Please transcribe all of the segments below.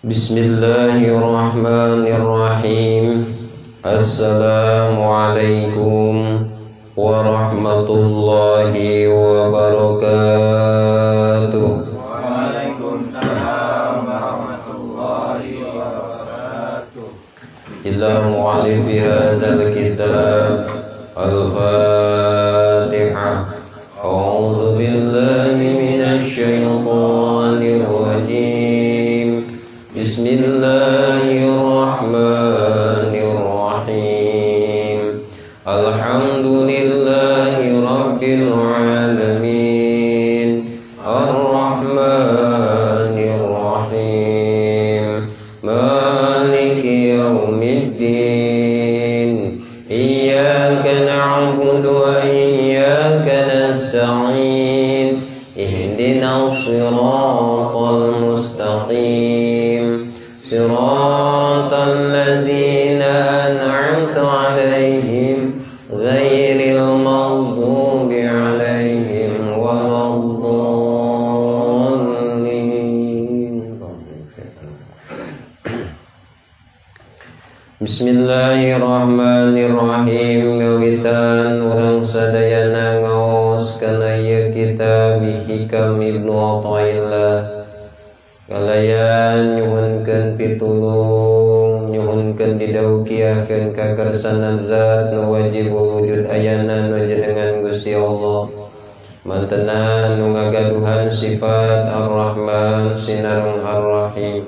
Bismillahirrahmanirrahim. Assalamualaikum warahmatullahi wabarakatuh. Waalaikumsalam warahmatullahi wabarakatuh. إلى مؤلف هذا الكتاب الفاتحة. أعوذ بالله من الشيطان الرجيم. بسم الله الرحمن الرحيم. الحمد لله رب العالمين، الرحمن الرحيم، مالك يوم الدين. إياك نعبد وإياك نستعين. اهدنا الصراط المستقيم، صراط الذين أنعمت عليهم، غير المغضوب عليهم ولا الضالين. Bismillahirrahmanirrahim. Ngawitan urang sadayana ngaos kana ieu kitab Hikam Ibnu Athaillah kalayan nyuhunkeun pitulung, nyuhunkeun didaukiahkeun ka kersana zat nu wajib wujud ayana, nu jenengan Gusti Allah, mantenan nu ngagaduhan sifat Ar-Rahman sinareng Ar-Rahim.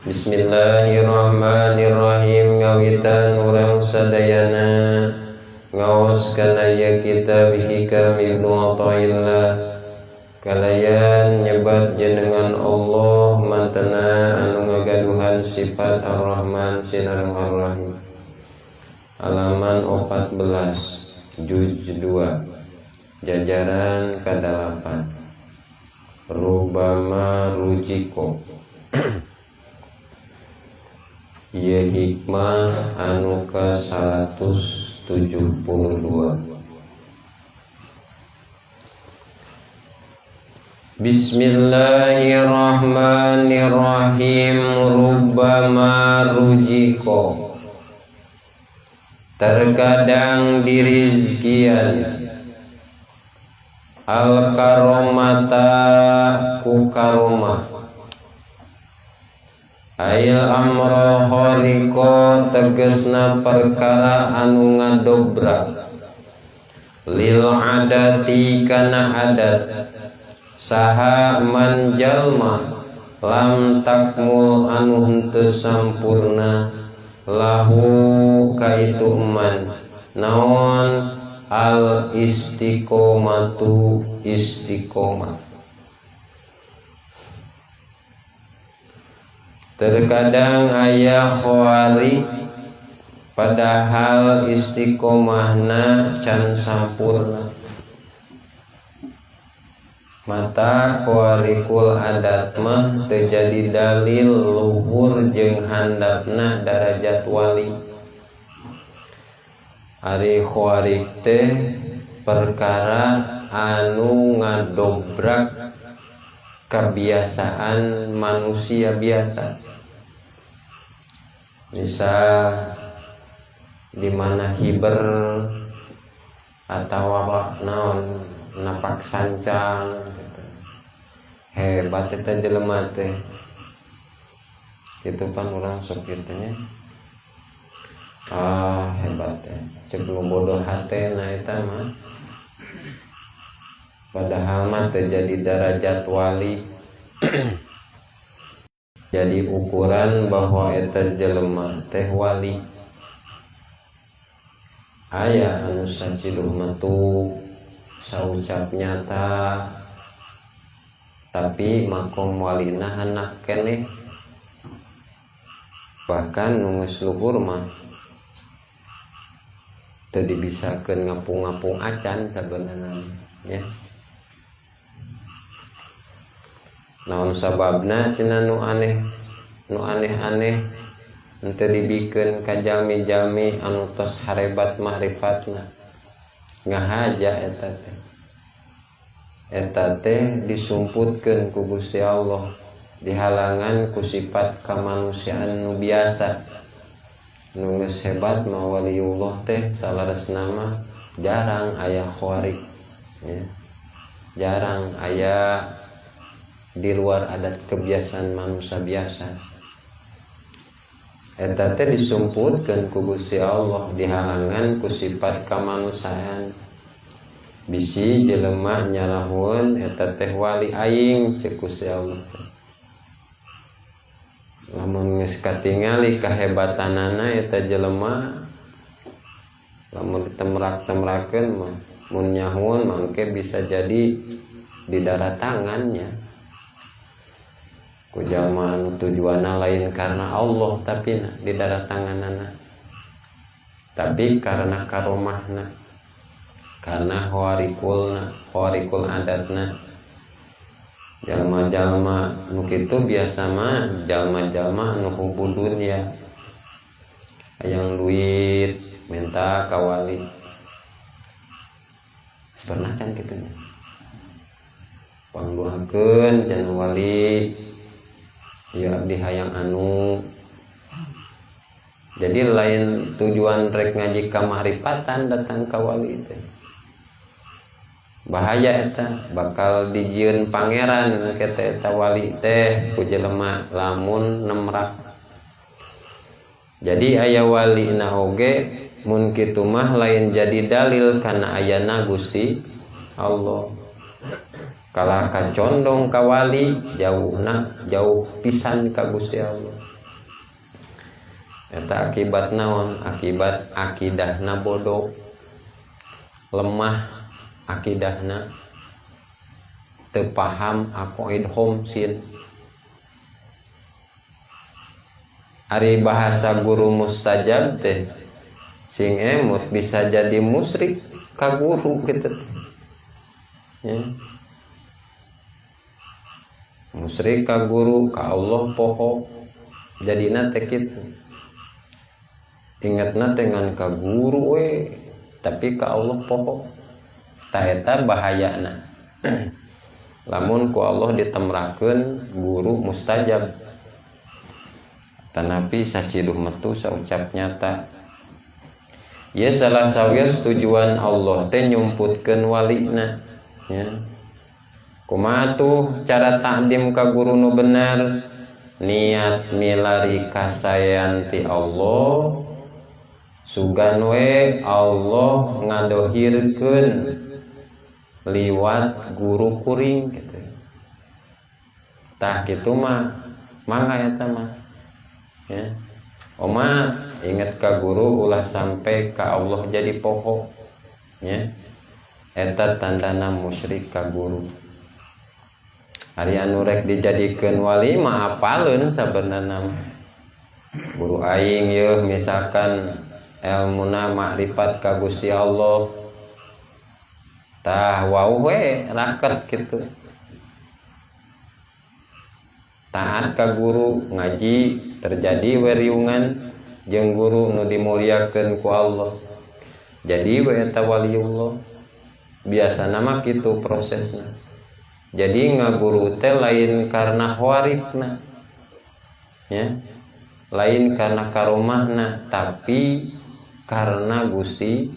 Bismillahirrahmanirrahim. Ngawitan urang sadayana ngaos kana ieu kitab Hikam Ibnu Athaillah kalayan nyebat jenengan Allah, mantena anu ngagaduhan sifat Ar-Rahman sinareng Ar-Rahim. Halaman 14, juz 2, jajaran ke-8. ربما رزق. Ieu hikmah anu ka 172. Bismillahirrahmanirrahim. ربما رزق, terkadang dirizkian, الكرامة ku karomah, أي الأمر الخارق, tegesna perkara anu ngadobrak, للعادة kana adat, saha من jalma, لم تكمل anu henteu sampurna, له ka itu man naon, الاستقامة istiqomah. Terkadang aya khawari, padahal istiqomahna can sampurna. Mata khawarikul adat mah terjadi dalil luhur jeung handapna darajat wali. Ari khawarik teh perkara anu ngadobrak kebiasaan manusia biasa, misal di mana hiber atau apa naon, napak sancang gitu. Hebat eta jelema teh gitu pan, urang sok kitu nya, ah hebat teh, cek nu bodoh hate. Nah, eta mah padahal mah terjadi darajat wali. Jadi ukuran bahwa eta jelema teh wali, aya anu saciduh metu, saucap nyata, tapi makom walina anak keneh. Bahkan nu geus luhur mah teu dibisakeun ngapung-ngapung acan sabenerna ya. Naon sababna cenah nu aneh, nu aneh-aneh henteu dibikeun ka jalmi-jalmi anu tos harebat makrifatna? Ngahaja eta teh, eta teh disumputkeun ku Gusti Allah. Dihalangan ku sifat kamanusiaan nu biasa. Nu geus hebat mah waliullah teh salaresna mah jarang aya khawarij ya. Jarang aya di luar adat kebiasaan manusia biasa. Eta teh disumputkeun ku Gusti Allah, dihalangan ku sifat kamanusiaan. Bisi jelema nyarahoeun eta teh wali aing ceuk Gusti Allah. Lamun geus katingali kahebatanana eta jelema, lamun ditemrak-temrakeun mah mun nyahoeun mangke bisa jadi di darah tangannya. Ku jalma anu tujuanna lain karena Allah tapi di darah tanganana, tapi karena karomahna, karena khawarikulna, khawarikul adatna. Jalma-jalma nu kitu biasa mah jalma-jalma nu hubu dunya, hayang duit minta ka wali. Pernah kan kitunya, pangdoakeun cenah wali, ya abdi hayang anu. Jadi lain tujuan rek ngaji kamahrifatan datang ka wali teh. Bahaya eta, bakal dijieun pangeran kete eta wali teh ku jelema lamun nemrak. Jadi aya wali na oge mun kitu mah lain jadi dalil kana ayana Gusti Allah. Kalah kacondong ka wali jauhna jauh pisan ka Gusti Allah. Eta akibat naon? Akibat akidahna bodoh, lemah akidahna, teu paham aqaid khomsin. Ari bahasa guru mustajab teh sing emut bisa jadi musyrik ka guru kitu teh. Ya. Musyrik ka guru ka Allah poho jadina teh kitu. Ingatna teh ngan ka guru we tapi ka Allah poho. Tah eta bahayana. Lamun ku Allah ditemrakeun guru mustajab. Tanapi saciduh metu saucap nyata. Ye salah sawios tujuan Allah teh nyumputkeun walina ya. Kumaha tuh cara takdim ka guru nu bener? Niat milari kasaean ti Allah, sugan we Allah ngadohirkeun liwat guru kuring gitu. Tah kitu mah mangga eta mah. Ya. Oma inget ka guru ulah sampai ka Allah jadi poho. Ya. Eta tandana musyrik ka guru. Ari anu rek dijadikeun wali mah apaleun sabenerna. Guru aing yeuh misalkan elmuna makrifat ka Gusti Allah. Tah wau we raket kitu. Taat ka guru ngaji terjadi weriungan jeung guru nu dimuliakeun ku Allah. Jadi we eta waliullah. Biasana mah kitu prosesna. Jadi ngaguru teh lain karena khawarifna, ya, lain karena karomahna, tapi karena Gusti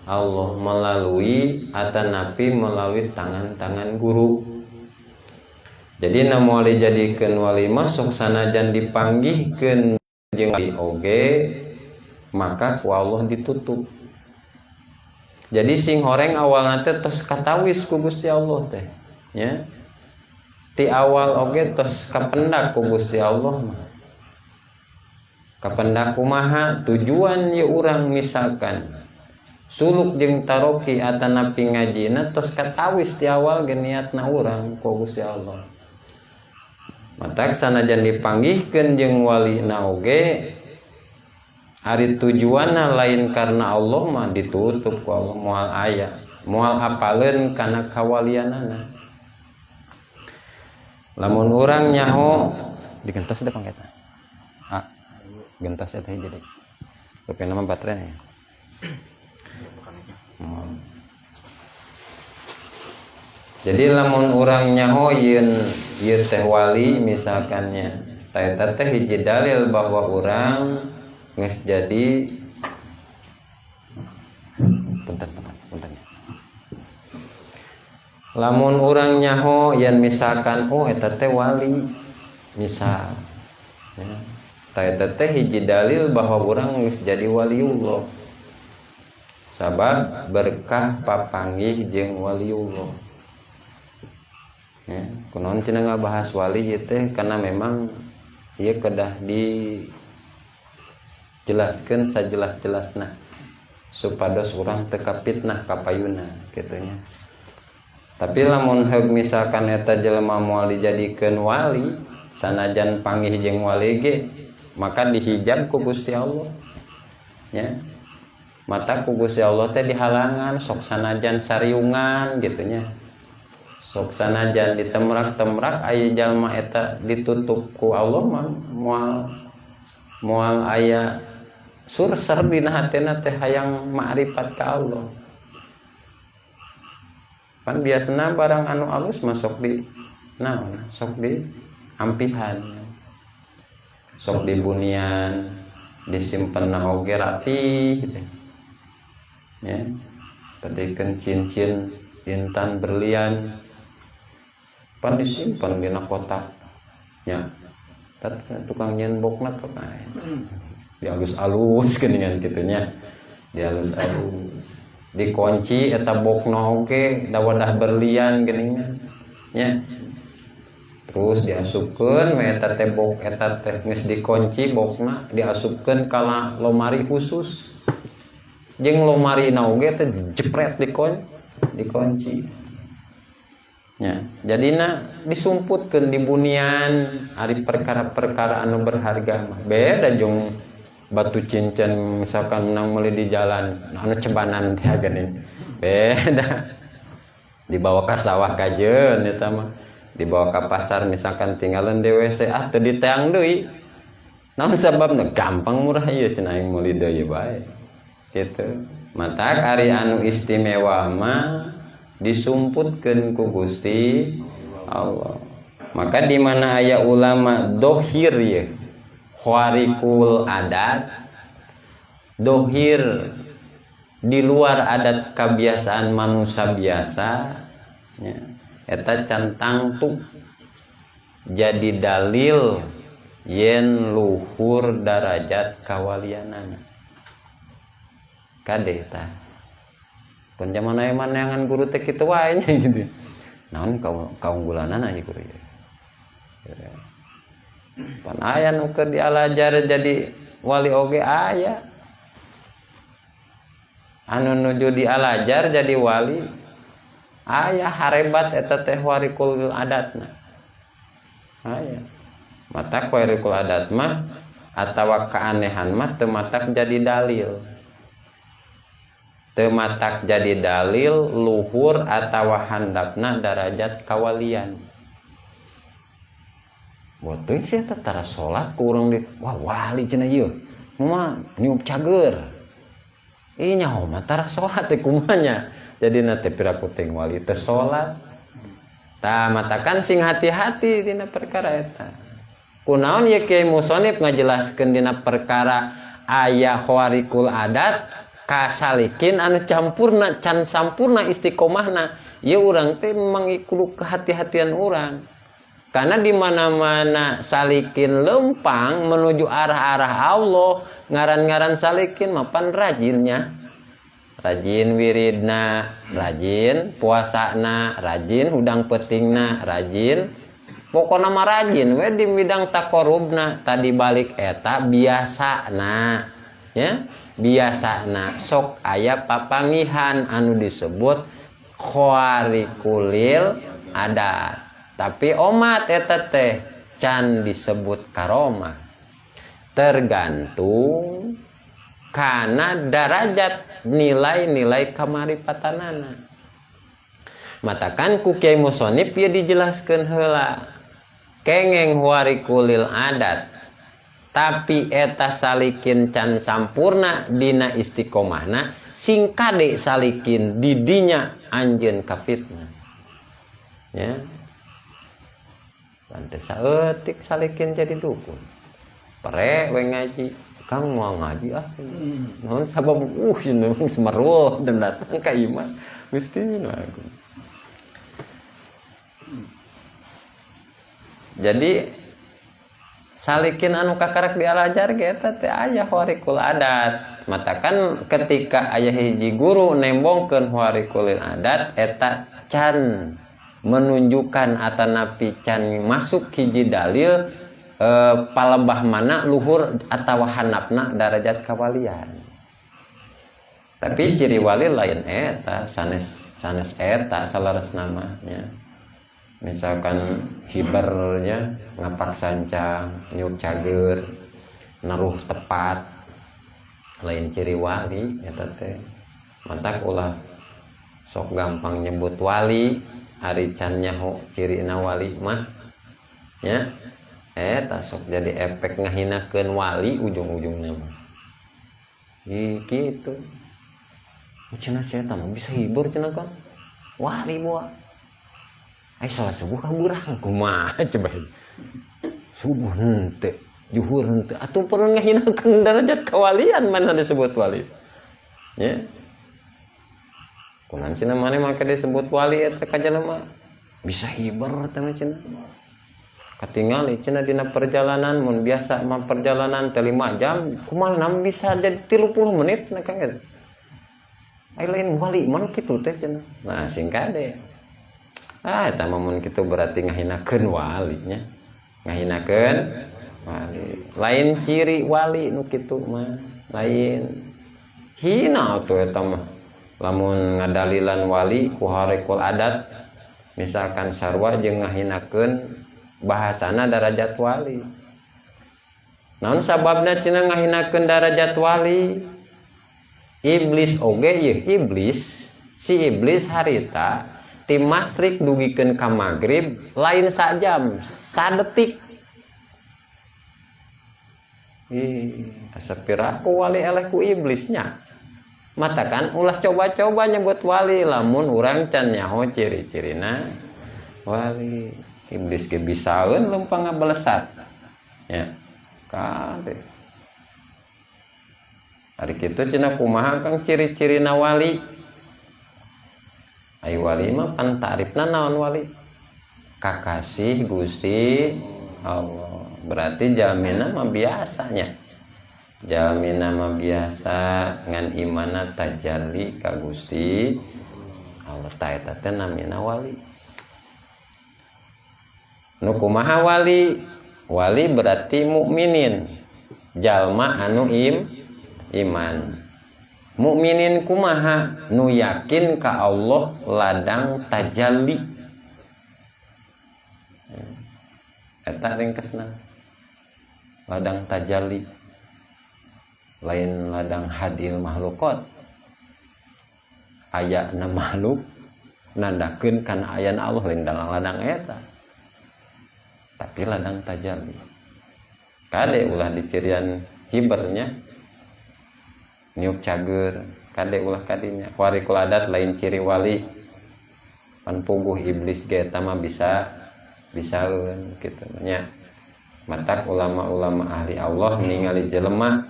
Allah melalui atanapi melalui tangan-tangan guru. Jadi na moal dijadikeun wali masuk sanajan dipanggihkeun jeung wali oge, maka ku Allah ditutup. Jadi sing horeng awalna teh tos katawis ku Gusti Allah teh. Ya. Ti awal oge tos kapendak ku Gusti Allah mah. Kapendak kumaha tujuan ye urang misalkan suluk jeung taroki atanapi ngajina tos katawis ti awal ge niatna urang ku Gusti Allah. Matak sanajan dipanggihkeun jeung walina oge ari tujuanna lain karena Allah mah ditutup ku Allah, moal aya, moal apaleun kana kawalianana. Lamun urang nyaho digentos deui pang eta. Ah, gentos eta hiji deui. Rupina mah baterai ya. Jadi lamun urang nyaho yeun ieu teh wali misalkannya, tah eta teh hiji dalil bahwa urang geus jadi punten punten punten. Lamun urang nyaho yen misalkan oh eta teh wali misal ya, tah eta teh hiji dalil bahwa urang geus jadi waliullah, sabab berkah papanggih jeung waliullah. Ya, kunaon cenah ngabahas wali ieu teh, karena memang ieu kedah dijelaskeun sajelas-jelasna supados urang teu kapitnah kapayuna kitu nya. Tapi lamun heug misalkan eta jelema moal dijadikeun wali sanajan panggih jeung wali ge, maka dihijab ku Gusti Allah ya. Mata ku Gusti Allah teh dihalangan sok sanajan sariungan gitu nya, sok sanajan ditemrak-temrak aya jalma eta ditutup ku Allah mah moal moal aya surser dina hatena teh hayang ma'rifat ka Allah. Pan biasana barang anu alus mah sok di naon, sok di ampihan, sok di bunian, disimpen na oge rapi gitu ya, tadikeun cincin intan berlian pan disimpan dina kotak nya, tukang nyen bokna tuh dialus-alus geuningan kitu nya, dialus-alus dikunci eta bokna oge da wadah berlian geuningan nya, terus diasupkeun we eta teh bok eta teh geus dikunci bokna, diasupkeun ka lomari khusus, jeung lomarina oge teh jepret dikunci nya, jadina disumputkeun di bunian. Ari perkara-perkara anu berharga mah beda jeung batu cincin misalkan menang meuli di jalan anu cebanan teh geuning, beda dibawa ka sawah kajeun eta mah, dibawa ka pasar misalkan tinggalan di WC ah teu diteang deui, naon sababna gampang murah ieu cenah aing meuli deui bae kitu. Matak ari anu istimewa mah disumputkeun ku Gusti Allah. Maka di mana aya ulama dohir ye khariqul adat, dohir di luar adat kebiasaan manusia biasa ya, eta can tangtu jadi dalil yen luhur darajat kawalianana. Kade tah pun zaman aya maneangan guru teh kitu wae nya gitu, naon kaunggulanana ieu guru ieu. Pan aya nu keur dialajar jadi wali oge aya, anu nuju dialajar jadi wali aya, harebat eta teh warikul adatna aya. Matak warikul adat mah atawa keanehan mah teu matak jadi dalil, teu matak jadi dalil luhur atawa handapna darajat kawalian. Botuh sih eta tara salat ku urang di wah wali cenah ieu mah niup cager ih nyaho mah tara salat teh kumaha nya, jadina teh piraku teh wali teh salat. Tah matakan sing hati-hati dina perkara eta. Kunaon ye Kiai Musonif ngajelaskeun dina perkara aya khawariqul adat kasalikin anu campurna can sampurna istiqomahna, ieu urang teh memang kudu kehati-hatian urang. Karena di mana-mana salikin lempang menuju arah-arah Allah, ngaran-ngaran salikin mapan rajinnya, rajin wiridna, rajin puasana, rajin hudang petingna, rajin pokona mah rajin we di bidang takorubna. Tadi balik eta biasana ya, biasana sok aya papangihan anu disebut khawariqulil adat. Tapi omat eta teh can disebut karomah, tergantung kana darajat nilai-nilai kamaripatanana. Matakan ku Kiai Musonif ieu dijelaskeun heula kengeng khawariqulil adat, tapi eta salikin can sampurna dina istiqomahna, sing kade salikin didinya anjeun kapitna ya. Lantas saeutik salikin jadi dukun. Pere we ngaji, Kang mau ngaji ah. Naon sabab cenah semeruh dan datang ka imah. Gusti nu agung. Jadi salikin anu kakarak dialajar ge eta teh aya khawarikul adat. Matakan ketika aya hiji guru nembongkeun khawarikul adat eta can menunjukkan atanapi can masuk hiji dalil palebah mana luhur atawa handapna darajat kawalian. Tapi ciri wali lain eta sanes eta salares namanya. Misalkan hibernya ngapak sancang, nyuk cager, naruh tepat, lain ciri wali eta teh. Matak ulah sok gampang nyebut wali, ari can nyaho cirina wali mah nya. Eta sok jadi efek ngahinakeun wali ujung-ujungna mah. Ih kitu. Cenah sia eta mah bisa hibur cenah kan. Wali moal. Ai salat subuh ka burang kumaha coba. Subuh henteu, juhur henteu. Atuh perlu ngahinakeun derajat kawalian mana disebut wali. Nya. Kunaon cenah maneh make disebut wali eta ka jelema bisa hiber teh mah cenah. Katingali cenah dina perjalanan mun biasa mah perjalanan teh 5 jam kumaha nam bisa jadi 30 menit cenah Kang eta. Ai lain wali mah kitu teh cenah. Nah sing kade. Ah eta mah mun kitu berarti ngahinakeun wali nya. Ngahinakeun wali. Lain ciri wali nu kitu mah, lain. Hina atuh eta mah. Lamun ngadalilan wali ku harekul adat misalkan sarua jeung ngahinakeun bahasana darajat wali. Naon sababna cenah ngahinakeun darajat wali? Iblis oge ieu iblis, si iblis harita ti masrik dugikeun ka magrib lain sajam, sadetik. Ih, asa piraku wali eleh ku iblisnya. Matakan ulah coba-coba nyebut wali lamun urang can nyaho ciri-cirina wali. Iblis ge bisaeun lempang ngabalesat. Ya. Kade. Ari kitu cenah kumaha Kang ciri-cirina wali? Ai wali mah pan ta'rifna naon wali? Kakasih Gusti Allah. Berarti jalmina mah biasanya. Jalmina mah biasa ngan imana tajalli ka Gusti Allah. Ta eta teh namina wali. Nu kumaha wali? Wali berarti mukminin. Jalma anu iman. Mukminin kumaha? Nu yakin ka Allah ladang tajalli. Eta ringkesna. Ladang tajalli. Lain ladang hadil makhlukot. Ayana makhluk nandakeun kana ayana Allah lain ladang eta. Tapi ladang tajalli. Kade ulah dicirian hibernya. Niup cager, kade ulah kadinya. Warikul adat lain ciri wali. Pan puguh iblis ge eta mah bisaeun kitu nya. Matak ulama-ulama ahli Allah ningali jelema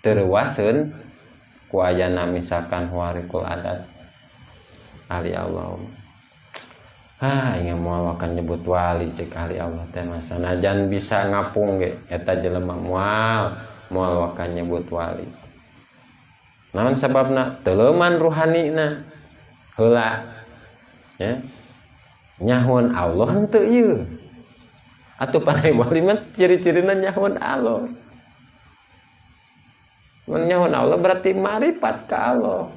terwaseun ku ayana misalkan warikul adat ahli Allah. Ah, ingin moal akan nyebut wali cek ahli Allah teh mah sanajan bisa ngapung ge eta jelema moal akan nyebut wali. Naon sababna? Teuleman ruhanina heula ya. Nyahoan Allah henteu ieu. Atuh panai wali mah ciri-cirina nyahoan Allah. Mun nyahoan Allah berarti marifat ka Allah.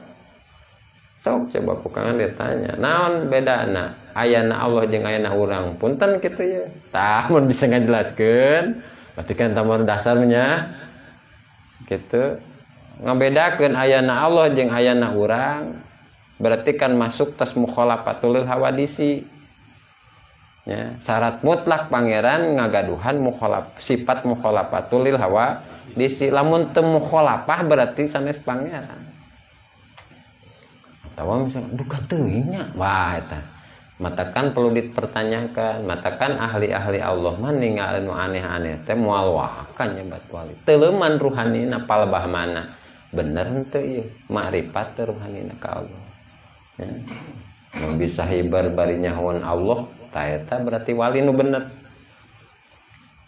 Sok coba ku Kang Ade tanya, naon bedana ayana Allah jeung ayana urang? Punten kitu ye. Tah mun bisa ngajelaskeun, berarti kan tamar dasarnya gitu. Ngabedakeun ayana Allah jeung ayana urang berarti kan masuk tas mukhalafatul hawadisi. Ya, syarat mutlak pangeran ngagaduhan sifat mukhalafatul hawadisi. Lamun teu mukhalafah berarti sanes pangeran. Atawa misalnya duka teuing nya, wah eta Matakan perlu dipertanyakan, matakan ahli-ahli Allah mah ninggal nu aneh-aneh teh moal wakan nyebat wali. Teuleman ruhanina palebah mana? Bener henteu ieu makrifat teh ruhanina ka Allah. Ya. Nu bisa hibar bari nyahoan Allah, ta eta berarti wali nu bener.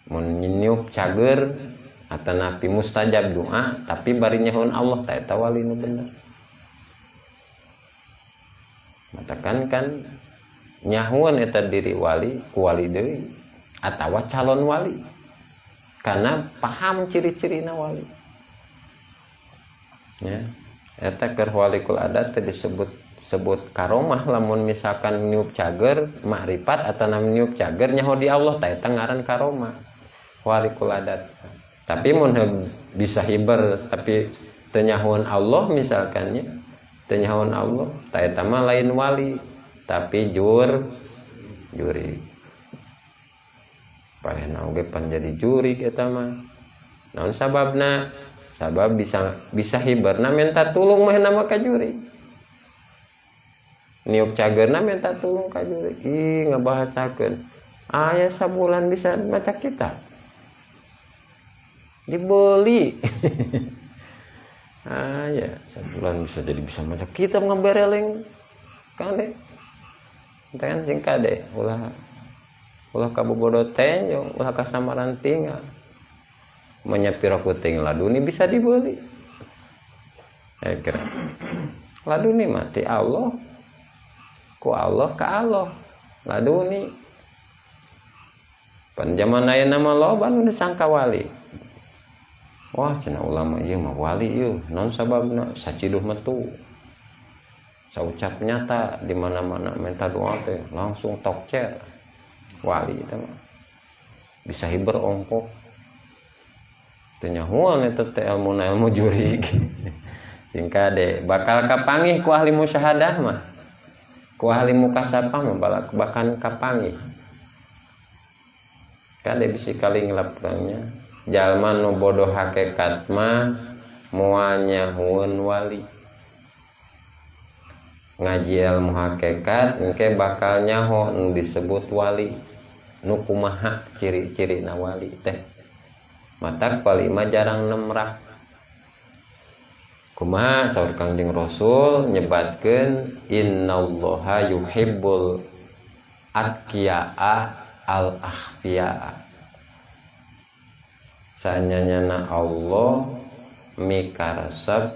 Mun niup cager atanapi mustajab doa tapi bari nyahoan Allah, ta eta wali nu bener. Matakan kan nyahuan eta diri wali ku wali deui atawa calon wali karena paham ciri-cirina wali. Ya, eta keur walikul adat teh disebut sebut karomah lamun misalkan niup cager makrifat atau niup cager nyaho di Allah ta eta ngaran karomah walikul adat. Tapi mun bisa hiber tapi teu nyahoan Allah misalkan nya teu nyahoan Allah ta eta mah lain wali tapi juri. Paehna oge pan jadi juri eta mah. Naon sababna? Sabab bisa hiberna minta tulung mah nama ka juri. Niup cagerna minta tulung ka juri. Ih ngabahasakeun. Aya sabulan bisa maca kitab. Dibeli. Aya sabulan bisa jadi bisa maca kitab ngabereleng. Kade. Kan sing kade ulah ulah kabobodo tenjong, ulah kasamaran tinggal. Menyapira kuting laduni bisa dibeli. Kira. Laduni mati Allah. Ku Allah ka Allah. Laduni. Pan zaman ayeuna mah loba nu disangka wali. Wah cenah ulama ieu mah wali ieu, naon sababna saciduh metu. Saucap nyata di mana-mana minta doa teh langsung tokcer. Wali eta mah. Bisa hiber ongkok. Teu nyahoan eta teh ilmuna ilmu jurig. Sing kade bakal kapangih ku ahli musyahadah mah. Ku ahli mukasabah mah bahkan kapangih. Kade bisi kali ngelapkeunnya. Jalma nu bodoh hakikat mah moal nyahoeun wali. Ngaji ilmu hakikat engke bakal nyaho nu disebut wali. Nu kumaha ciri-cirina wali teh. Matak wali mah jarang nemrah. Kumaha saur Kangjeng Rasul nyebatkeun innallaha yuhibbul atqiyaa al akhfiyaa. Sanyanyana Allah mikaresep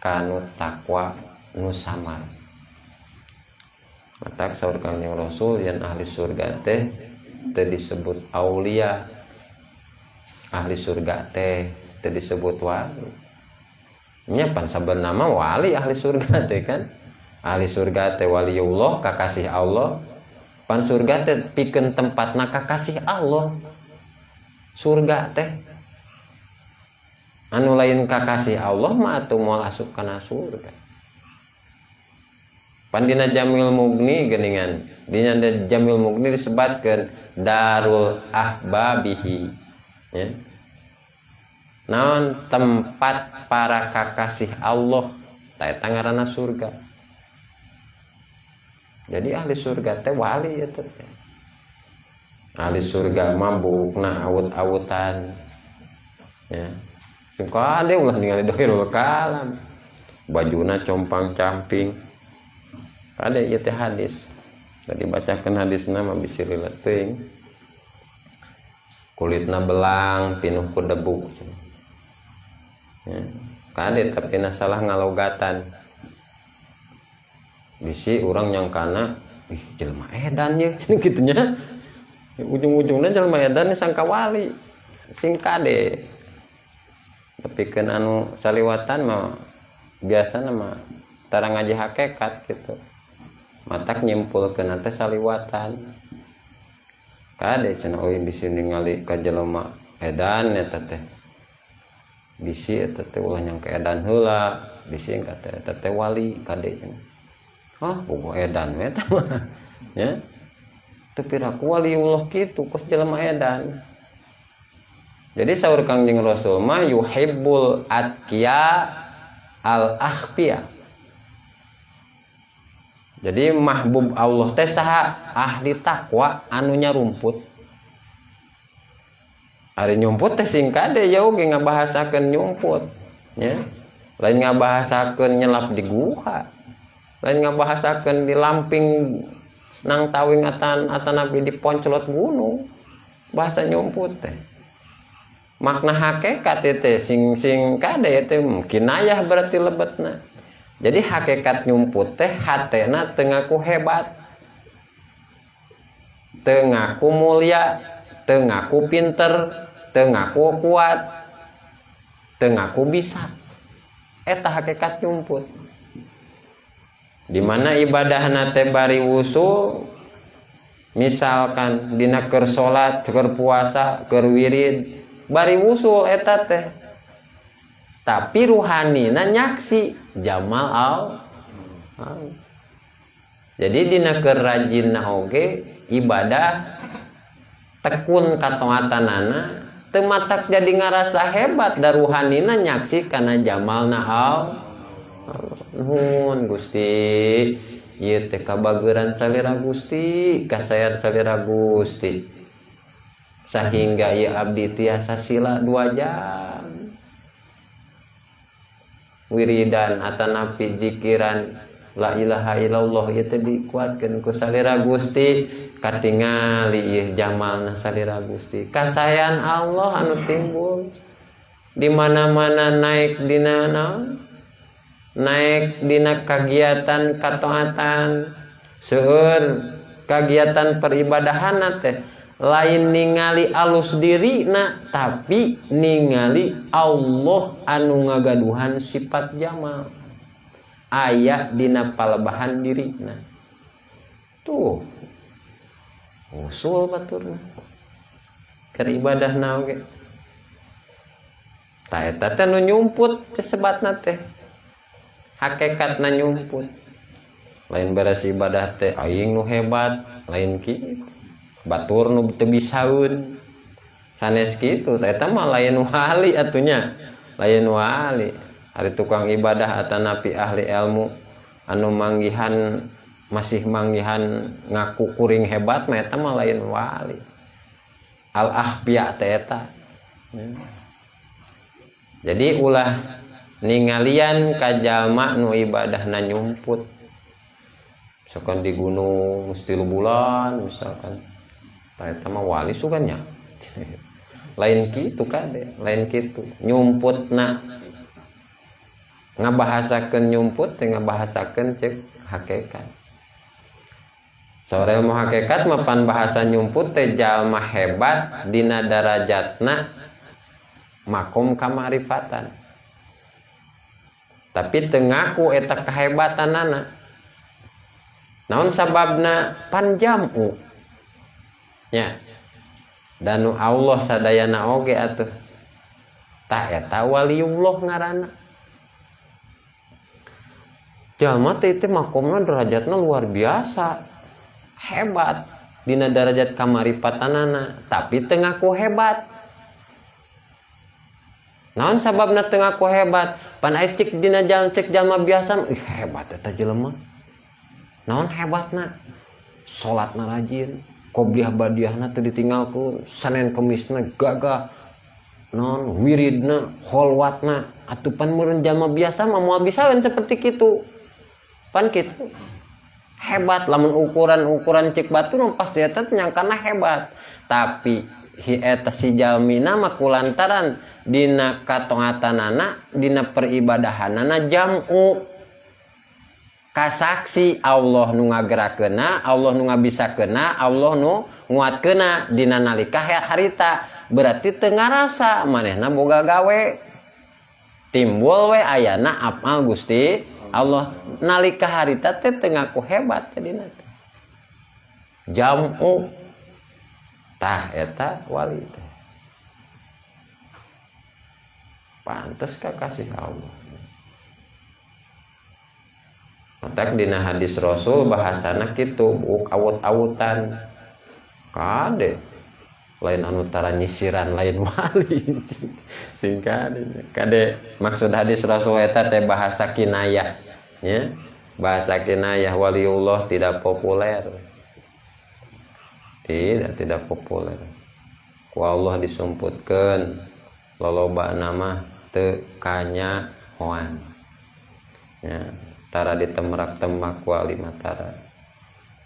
kanu takwa nu samar. Matak saur Kangjeng Rasul yen ahli surga teh teu disebut aulia. Ahli surga teh teu disebut wali. Nya pan sabenerna mah wali ahli surga teh kan. Ahli surga teh waliullah, kakasih Allah. Pan surga teh pikeun tempatna kakasih Allah. Surga teh anu lain kakasih Allah mah atuh moal asup kana surga. Pan dina Jamil Mugni geuningan, dina Jamil Mugni disebatkeun darul ahbabihi, ya. Naon tempat para kakasih Allah, ta eta ngaranna surga. Jadi ahli surga teh wali eta teh. Ahli surga mah buukna awut-awutan. Ya. Sing kade ulah ningali dohirul kalam. Bajuna compang-camping. Kade ieu teh hadis. Tadi bacakeun hadisna mah bisi lila teuing. Kulitna belang pinuh ku debu. Ya. Kade tapi na salah ngalogatan. Bisi urang nyangkana ih jelema edan ye cenah kitu nya. Ujung-ujungna jelema edan sangka wali. Sing kade. Tapi keun anu saliwatan mah biasana mah tara ngaji hakikat gitu. Matak nyimpulkeun teh saliwatan. Kade cenah euy bisi ningali ka jelema edan eta teh. Bisi eta teh ulah nyangka edan heula, bisi ka teh eta teh wali kade cenah. Ah, bogo edan we eta mah. Nya. Teu piraku waliullah kitu kos jelema edan. Jadi saur Kangjeng Rasul mah yuhibbul atqiya al akhfiya. Jadi mahbub Allah teh saha? Ahli takwa anu nyarumput. Ari nyumput teh sing kade jauh ge ngabahasakeun nyumput nya. Lain ngabahasakeun nyelap di guha. Lain ngabahasakeun di lamping nang tawing atanapi di ponclot gunung. Bahasa nyumput teh. Makna hakikat teh sing sing kade teh kinayah berarti lebetna. Jadi hakikat nyumput teh hatena teu ngaku hebat, teu ngaku mulia, teu ngaku pinter, teu ngaku kuat, teu ngaku bisa. Eta hakikat nyumput. Di mana ibadahna teh bari wusul, misalkan dina keur salat, keur puasa, keur wirid, bari wusul eta teh. Tapi ruhanina nyaksi jamal al. Jadi dina keur rajinna oge ibadah tekun katoatanana teu matak jadi ngarasa hebat, da ruhanina nyaksi kana jamalna al. Nuhun Gusti, ieu teh kabageran salira Gusti, kasayan salira Gusti. Sahingga ieu abdi tiasa sila 2 jam. Wiridan atanapi zikiran la ilaha illallah ieu teh dikuatkeun ku salira Gusti, katingali ieu jamalna salira Gusti. Kasayan Allah anu timbul di mana-mana naik dina naon? Naik dina kagiatan kataatan, seueur kagiatan peribadahanna teh lain ningali alus dirina tapi ningali Allah anu ngagaduhan sifat jamal aya dina palebahan dirina. Tuh usul baturna keur ibadahna oge. Tah eta teh nu nyumput sebatna teh, hakikatna nyumput. Lain beres ibadah teh aing nu hebat, lain kitu. Batur nu teu bisaeun sanes kitu. Eta mah lain wali atunya, lain wali. Ari tukang ibadah atanapi ahli ilmu anu manggihan masih manggihan ngaku kuring hebat mah eta mah lain wali. Al akhfiya teh eta. Jadi ulah ningalian ka jalma nu ibadahna nyumput. Misalkan di gunung 3 bulan misalkan. Tah eta mah wali sugan nya. Lain kitu kade, lain kitu. Nyumputna ngabahasakeun nyumput teh ngabahasakeun cek hakikat. Sore ilmu hakikat mapan bahasa nyumput teh jalma hebat dina darajatna makom kamarifatan. Tapi teu ngaku eta kehebatanana. Naon sababna? Panjamu. Nya. Danu Allah sadayana oge atuh. Tah eta waliullah ngaranna. Jalma teh teh makomna derajatna luar biasa. Hebat dina derajat kamarifatanana, tapi teu ngaku hebat. Naon sababna teu ngaku hebat? Pan aya cek dina jalan cek jalma biasa, ih hebat eta jelema. Naon hebatna? Salatna rajin, qobliyah badiahna teu ditinggalkeun, Senin Kemisna gagah, naon wiridna, kholwatna, atuh pan meureun jalma biasa mah moal bisaeun seperti kitu. Pan kitu. Hebat lamun ukuran-ukuran cek batur mah pasti eta nyangkana hebat. Tapi hi eta si jalmina mah kulantaran dina katoatanana, dina peribadahanana jam'u kasaksi Allah nu ngagerakeunna, Allah nu ngabisakeunna, Allah nu nguatkeunna dina nalika harita. Berarti teu ngarasa manehna boga gawe. Timbul we ayana amal Gusti Allah nalika harita teh teu ngaku hebat tadina teh. Jam'u tah eta wali teh. Pantes ka kasih Allah. Matak dina hadis Rasul bahasana kitu, buuk awut-awutan. Kade lain anu tara nyisiran lain wali. Sing kade. Kade maksud hadis Rasul eta teh bahasa kinayah nya. Bahasa kinayah waliullah tidak populer. Tidak populer. Ku Allah disumputkeun loloba nama teu kanyahoan. Ya, tara ditemrak-temak ku wali matara.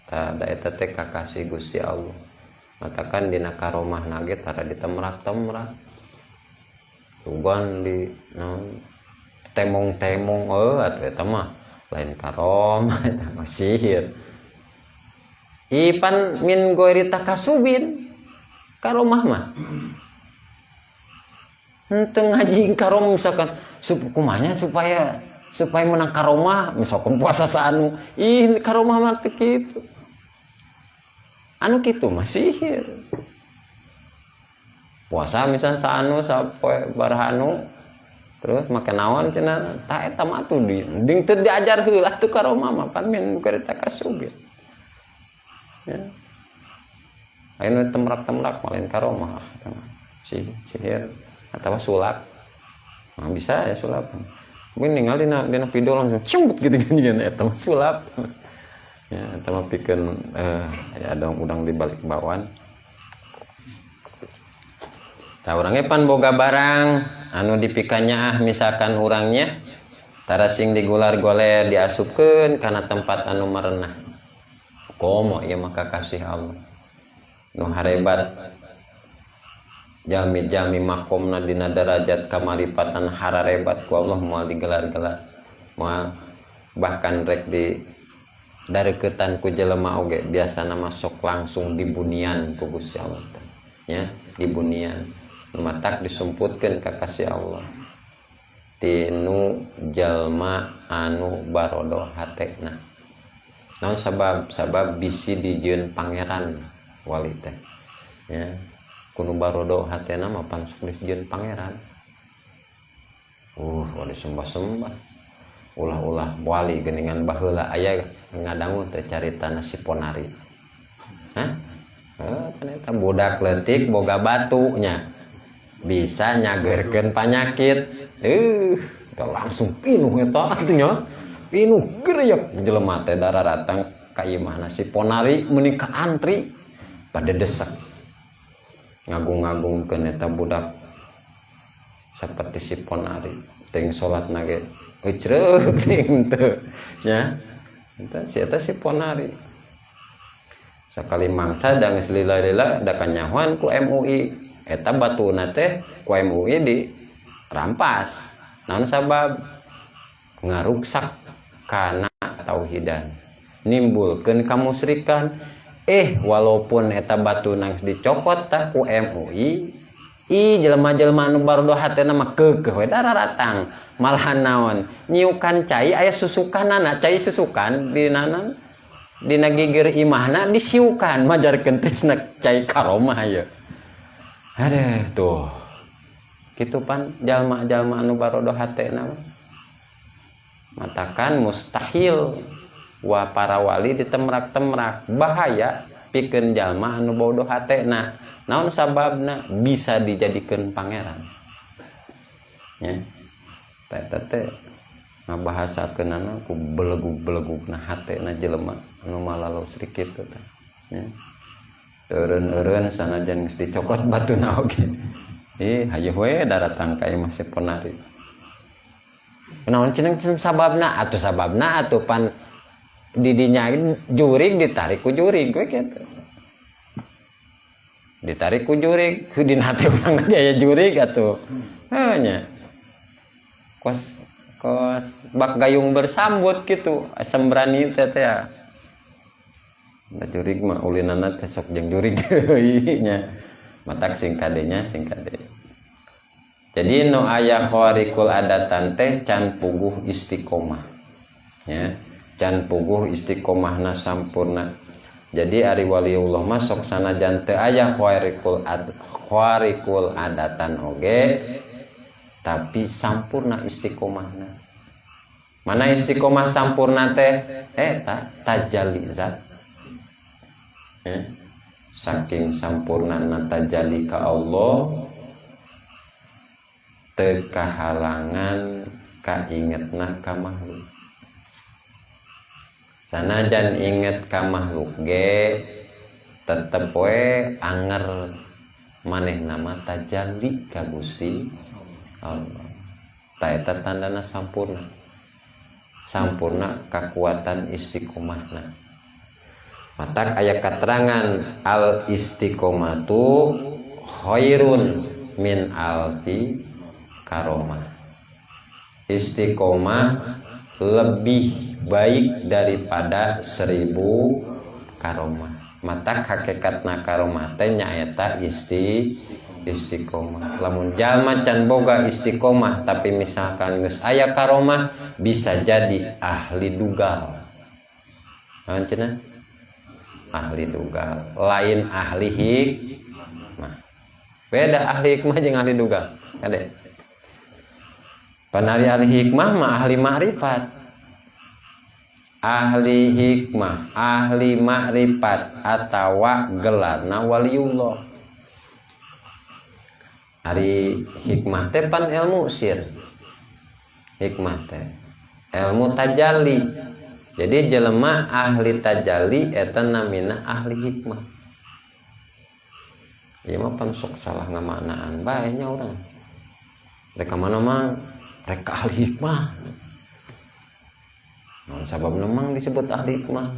Tah da eta teh kakasih Gusti Allah. Matakan dina karomah nage tara ditemrak-temrak. Sugan di naon temong-temong atuh eta mah lain karomah eta mah sihir. Ipan min goiri takasubin karomah mah. Henteu ngaji karomah misalkan kumanya supaya menang karomah misalkan puasa saanu ih karomah mah teu kitu. Anu kitu mah sihir. Puasa misalnya saanu sapoe barhanu terus make naon cenah tah eta mah atuh di ding teu diajar heula atuh karomah mah pan min goiri takasubin. Ya. Lain temrak-temrak lain karomah sihir atau sulap. Nah, bisa ya sulap. Mungkin ningali dina video langsung ciumbut gitu kan eta mah sulap. Ya eta mah pikeun ya ada udang di balik bawan. Tah urangnya pan boga barang anu dipikanyaah misalkan urangnya tara sing digular-goler diasupkeun kana tempat anu merenah. Komo ieu mah kakasih Allah. Nu harebat jalmi-jalmi makomna dina derajat kamaripatan hararebat ku Allah moal digelar-gelar. Moal bahkan rek di dareukeutan ku jelema oge biasana mah sok langsung dibunian ku Gusti Allah teh. Nya, dibunian. Nu matak disumputkeun ka kasih Allah. Tinu jalma anu barodo hatena. Naon sabab? Sabab bisi dijieun pangeran wali teh. Ya, kudu barodo hatena mah pan sok dijieun pangeran. Wali sembah-sembah. Ulah-ulah wali geuningan baheula aya ngadangu teh caritana si Ponari. Hah? Kan eta budak leutik boga batunya. Bisa nyageurkeun panyakit. Langsung pinuh eta atuh nya. Pinuh gereyek jelema teh dararatang ka imahna si Ponari meuni ka antri pada desek. Ngagung-ngagungkeun eta budak saperti si Ponari. Teuing salatna ge eucreut teuing teu nya. Eta si eta si Ponari. Sakali mangsa da geus lila-lila da kanyahoan ku MUI. Eta batuna teh ku MUI dirampas. Naon sabab? Ngaruksak kana tauhidan, nimbulkeun kamusrikan. Walaupun eta batuna geus dicokot tah ku MUI, jelema-jelema anu barodo hatena mah keukeuh we dararatang. Malahan naon? Nyiukan cai aya susukanana, cai susukan dina dina gigir imahna disiukan majarkeun teh cenah cai karomah ieu. Aduh tuh. Kitu pan jalma-jalma anu barodo hatena mah. Matakan mustahil wa para wali ditemrak-temrak bahaya pikeun jalma anu bodoh hatena. Naon sababna bisa dijadikeun pangeran. Ya. Eta teh ngabahasakeunana ku belegug-belegugna hatena jelema anu malalos kitu teh. Ya. Eureun-eureun sanajan geus dicokot batuna oge. Hayu we daratang ka imah si Ponari. Naon cenah sababna atuh sababna atuh pan didinya jurig ditarik ku jurig we kitu. Ditarik ku jurig, dina hate urang ge aya jurig atuh. Heuh nya. Kos kos bak gayung bersambut kitu, asam berani teh teh ya. Da jurig mah ulinana teh sok jeung jurig deui nya. Matak sing kadenya sing kade. Jadi nu aya khariqul adatan teh can puguh istiqomah. Ya, can puguh istiqomahna sampurna. Jadi ari waliullah mah sok sanajan teu aya khariqul adatan oge tapi sampurna istiqomahna. Mana istiqomah sampurna teh? Eta tajalli zat. Ya. Saking sampurnana tajalli ka Allah teu kahalangan kaingetna ka makhluk. Sanajan inget ka makhluk ge tetep we anger manehna mah tajalli ka Gusti Allah. Ta eta tandana sampurna. Sampurna kakuatan istiqomahna. Matak aya katerangan al istiqomatu khairun min alfi karomah. Istiqomah lebih baik daripada 1000 karomah. Matak hakikatna karomah teh nyaeta istiqomah. Lamun jalma can boga istiqomah tapi misalkan geus aya karomah bisa jadi ahli dugal. Naon cenah? Ahli dugal, lain ahli hikmah. Beda ahli hikmah jeung ahli dugal. Kade. Panari ahli hikmah mah ahli ma'rifat. Ahli hikmah, ahli ma'rifat atawa gelarna waliullah. Ari hikmah teh pan ilmu sir. Hikmah teh ilmu tajalli. Jadi jelema ahli tajalli eta namina ahli hikmah. Ieu mah pan sok salah ngamaknaan bae nya urang. Rek mana mah rek ahli hikmah. Naon sababna mang disebut ahli hikmah?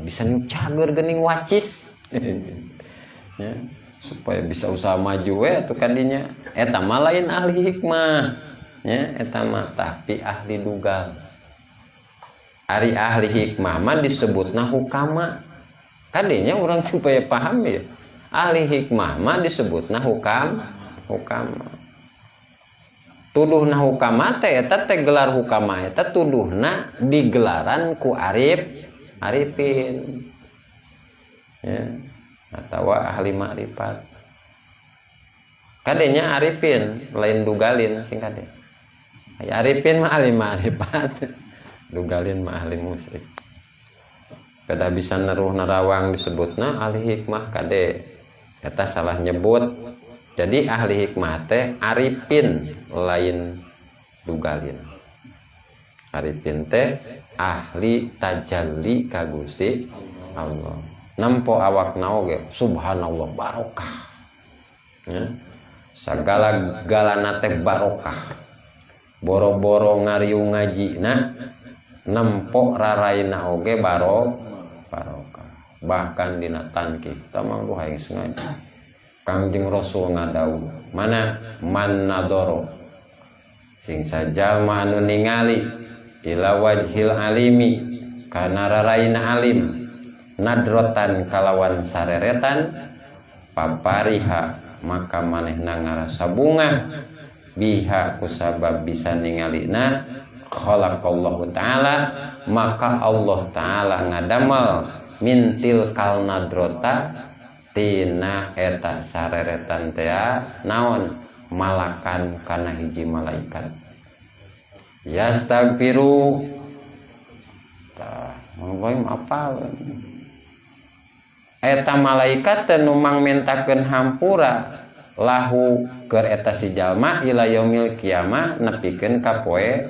Bisa niup cager geuning wacis. Ya, supaya bisa usaha maju we atuh kadinya. Eta mah lain ahli hikmah. Ya, eta mah tapi ahli dugal. Ari ahli hikmah mah disebutna hukama. Kadinya urang supaya paham ya. Ahli hikmah mah disebutna hukama. Tuduhna hukama teh eta teh gelar hukama eta tuduhna digelaran ku arifin. Ya, atawa ahli makrifat. Kadenya arifin lain dugalin sing kade. Aya arifin mah ahli makrifat. Dugalin mah ahli musyrik. Kada bisa neruh nerawang disebutna ahli hikmah kade. Eta salah nyebut. Jadi ahli hikmah teh arifin lain dugalin. Arifin teh ahli tajalli ka Gusti Allah. Nempo awakna oge subhanallah barokah. Ya. Sagala-galana teh barokah. Boro-boro ngariung ngajina nempo raraina oge barokah. Bahkan dina tankih tamang duha yang sengaja. Kangjeng Rasul ngadawuh, mana man nadoro sing sajalma anu ningali ila wajhil alimi kana raraina alim nadrotan kalawan sareretan papariha maka manehna ngarasa bungah biha kusabab bisa ningalina khalaqallahu ta'ala maka Allah ta'ala ngadamel mintil kal nadrota tina eta sareretan tea naon malakan kana hiji malaikat yastagfiru tah manggoy apal eta malaikat teh nu mangmentakeun hampura lahu keur eta si jalma ila yaumil kiamah nepikeun ka poe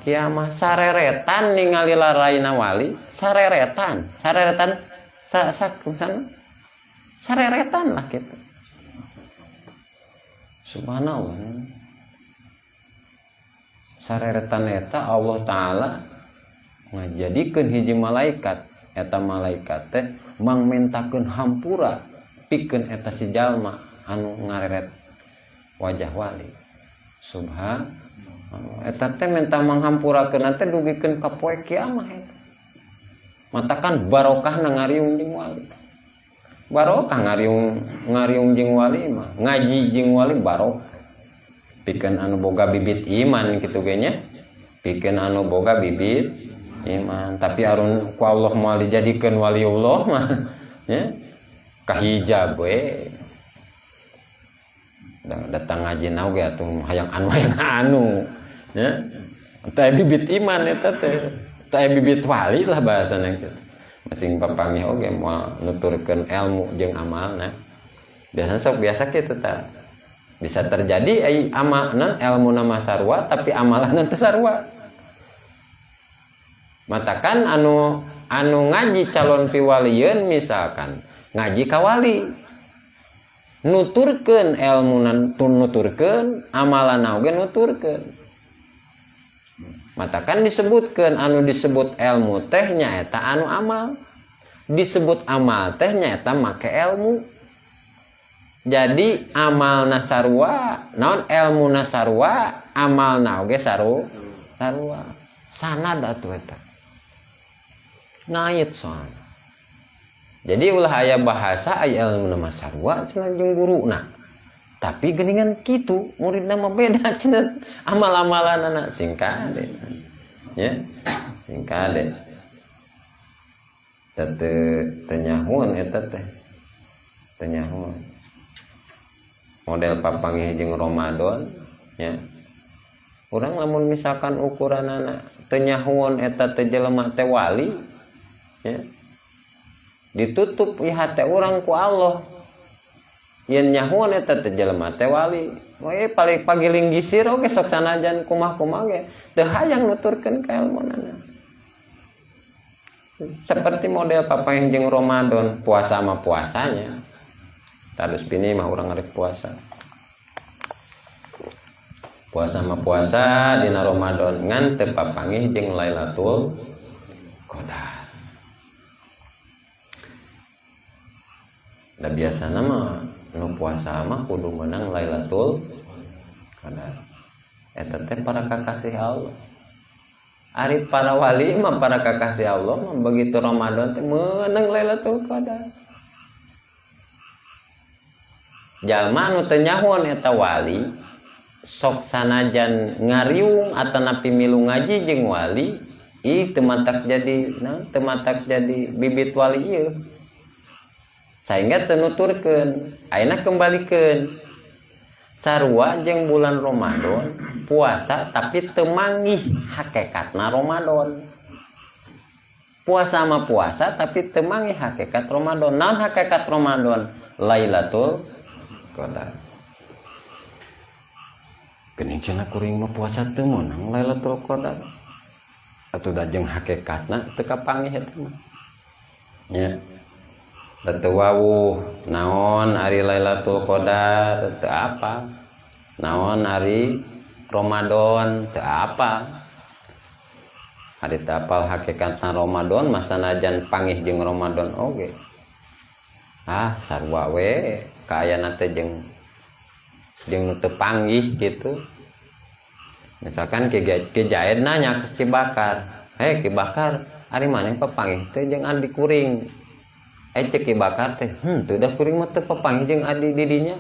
kiamah. Sareretan ningali laraina wali sareretan sareretan sa sa sana sareretan lah gitu. Subhanallah. Sareretan eta Allah Ta'ala ngajadikeun hiji malaikat. Eta malaikat teh mangmentakeun hampura pikeun eta si jalma anu ngareret wajah wali. Subhanallah. Eta teh minta manghampurakeun teh dugikeun ka poe kiamah eta. Matakan barokahna ngariung jeung wali. Barokah ngariung jeung wali mah, ngaji jeung wali barokah. Pikeun anu boga bibit iman kitu ge nya. Pikeun anu boga bibit iman, tapi arun ku Allah moal dijadikeun waliullah mah nya kahijab we. Datang ngaji na oge atuh hayang anu hayang anu nya. Teh bibit iman eta teh. Teh bibit wali lah bahasana kitu. Masing papanggih oge moal nuturkeun ilmu jeung amalna. Biasana sok biasa kitu tah. Bisa terjadi ai amalna ilmuna mah sarua tapi amalanna teu sarua. Matakan anu anu ngaji calon piwalieun misalkan ngaji ka wali nuturkeun ilmu nuturkeun amalan oge nuturkeun. Matakan disebutkeun anu disebut ilmu teh nyaeta anu amal, disebut amal teh nyaeta make ilmu. Jadi amalna sarua, naon ilmuna sarua, amalna oge sarua. Sanad atuh eta. Ngait soalna. Jadi ulah aya bahasa aya ilmu mah sarua cenah jeung guruna. Tapi geuningan kitu muridna mah beda cenah amal-amalanana sing kade. Ya. Sing kade. Teu teu nyahueun eta teh. Teu nyahueun. Model papanggih jeung Ramadan ya. Urang lamun misalkan ukuranana teu nyahueun eta teh jelema teh wali ya. Ditutup ieu hate urang ku Allah. Yen nyahueun eta teh jelema teh wali. We paling pagiling gisir oge sok sanajan kumaha-kumaha ge teu hayang nuturkeun kaelmunana. Seperti model papanggih jeung Ramadan, puasa mah puasanya. Terus bini mah urang arek puasa. Puasa mah puasa dina Ramadan ngan teu papanggih jeung Lailatul Qadar. Da biasana mah nu puasa mah kudu meunang Lailatul Qadar. Eta teh para kakasih Allah. Ari para wali mah para kakasih Allah mah begitu Ramadan teh meunang Lailatul Qadar. Jalma nu teu nyahuan eta wali sok sanajan ngariung atanapi milu ngaji jeung wali ih teu matak jadi naon teu matak jadi bibit wali ieu. Sehingga teu nuturkeun, ayeuna kembalikeun. Sarua jeung bulan Ramadan puasa tapi teu manggih hakikatna Ramadan. Puasa mah puasa tapi teu manggih hakikat Ramadan. Naon hakikat Ramadan? Lailatul Qadar. Geuning cenah kuring mah puasa teu meunang Lailatul Qadar. Atuh da jeung hakikatna teu kapanggih eta mah. Nya. Teu wawuh naon ari Lailatul Qadar teu apa. Naon ari Ramadan teu apa. Ari teu apal hakikatna Ramadan mah sanajan pangih jeung Ramadan oge. Ah sarua we kaayana teh jeung nu teu panggih gitu. Misalkan Ki Jaid nanya ke Ki Bakar, "Hei Ki Bakar, ari maneh papanggih teh jeung adi kuring?" Cek Ki Bakar teh, teu da kuring mah teu papanggih jeung adi didinya."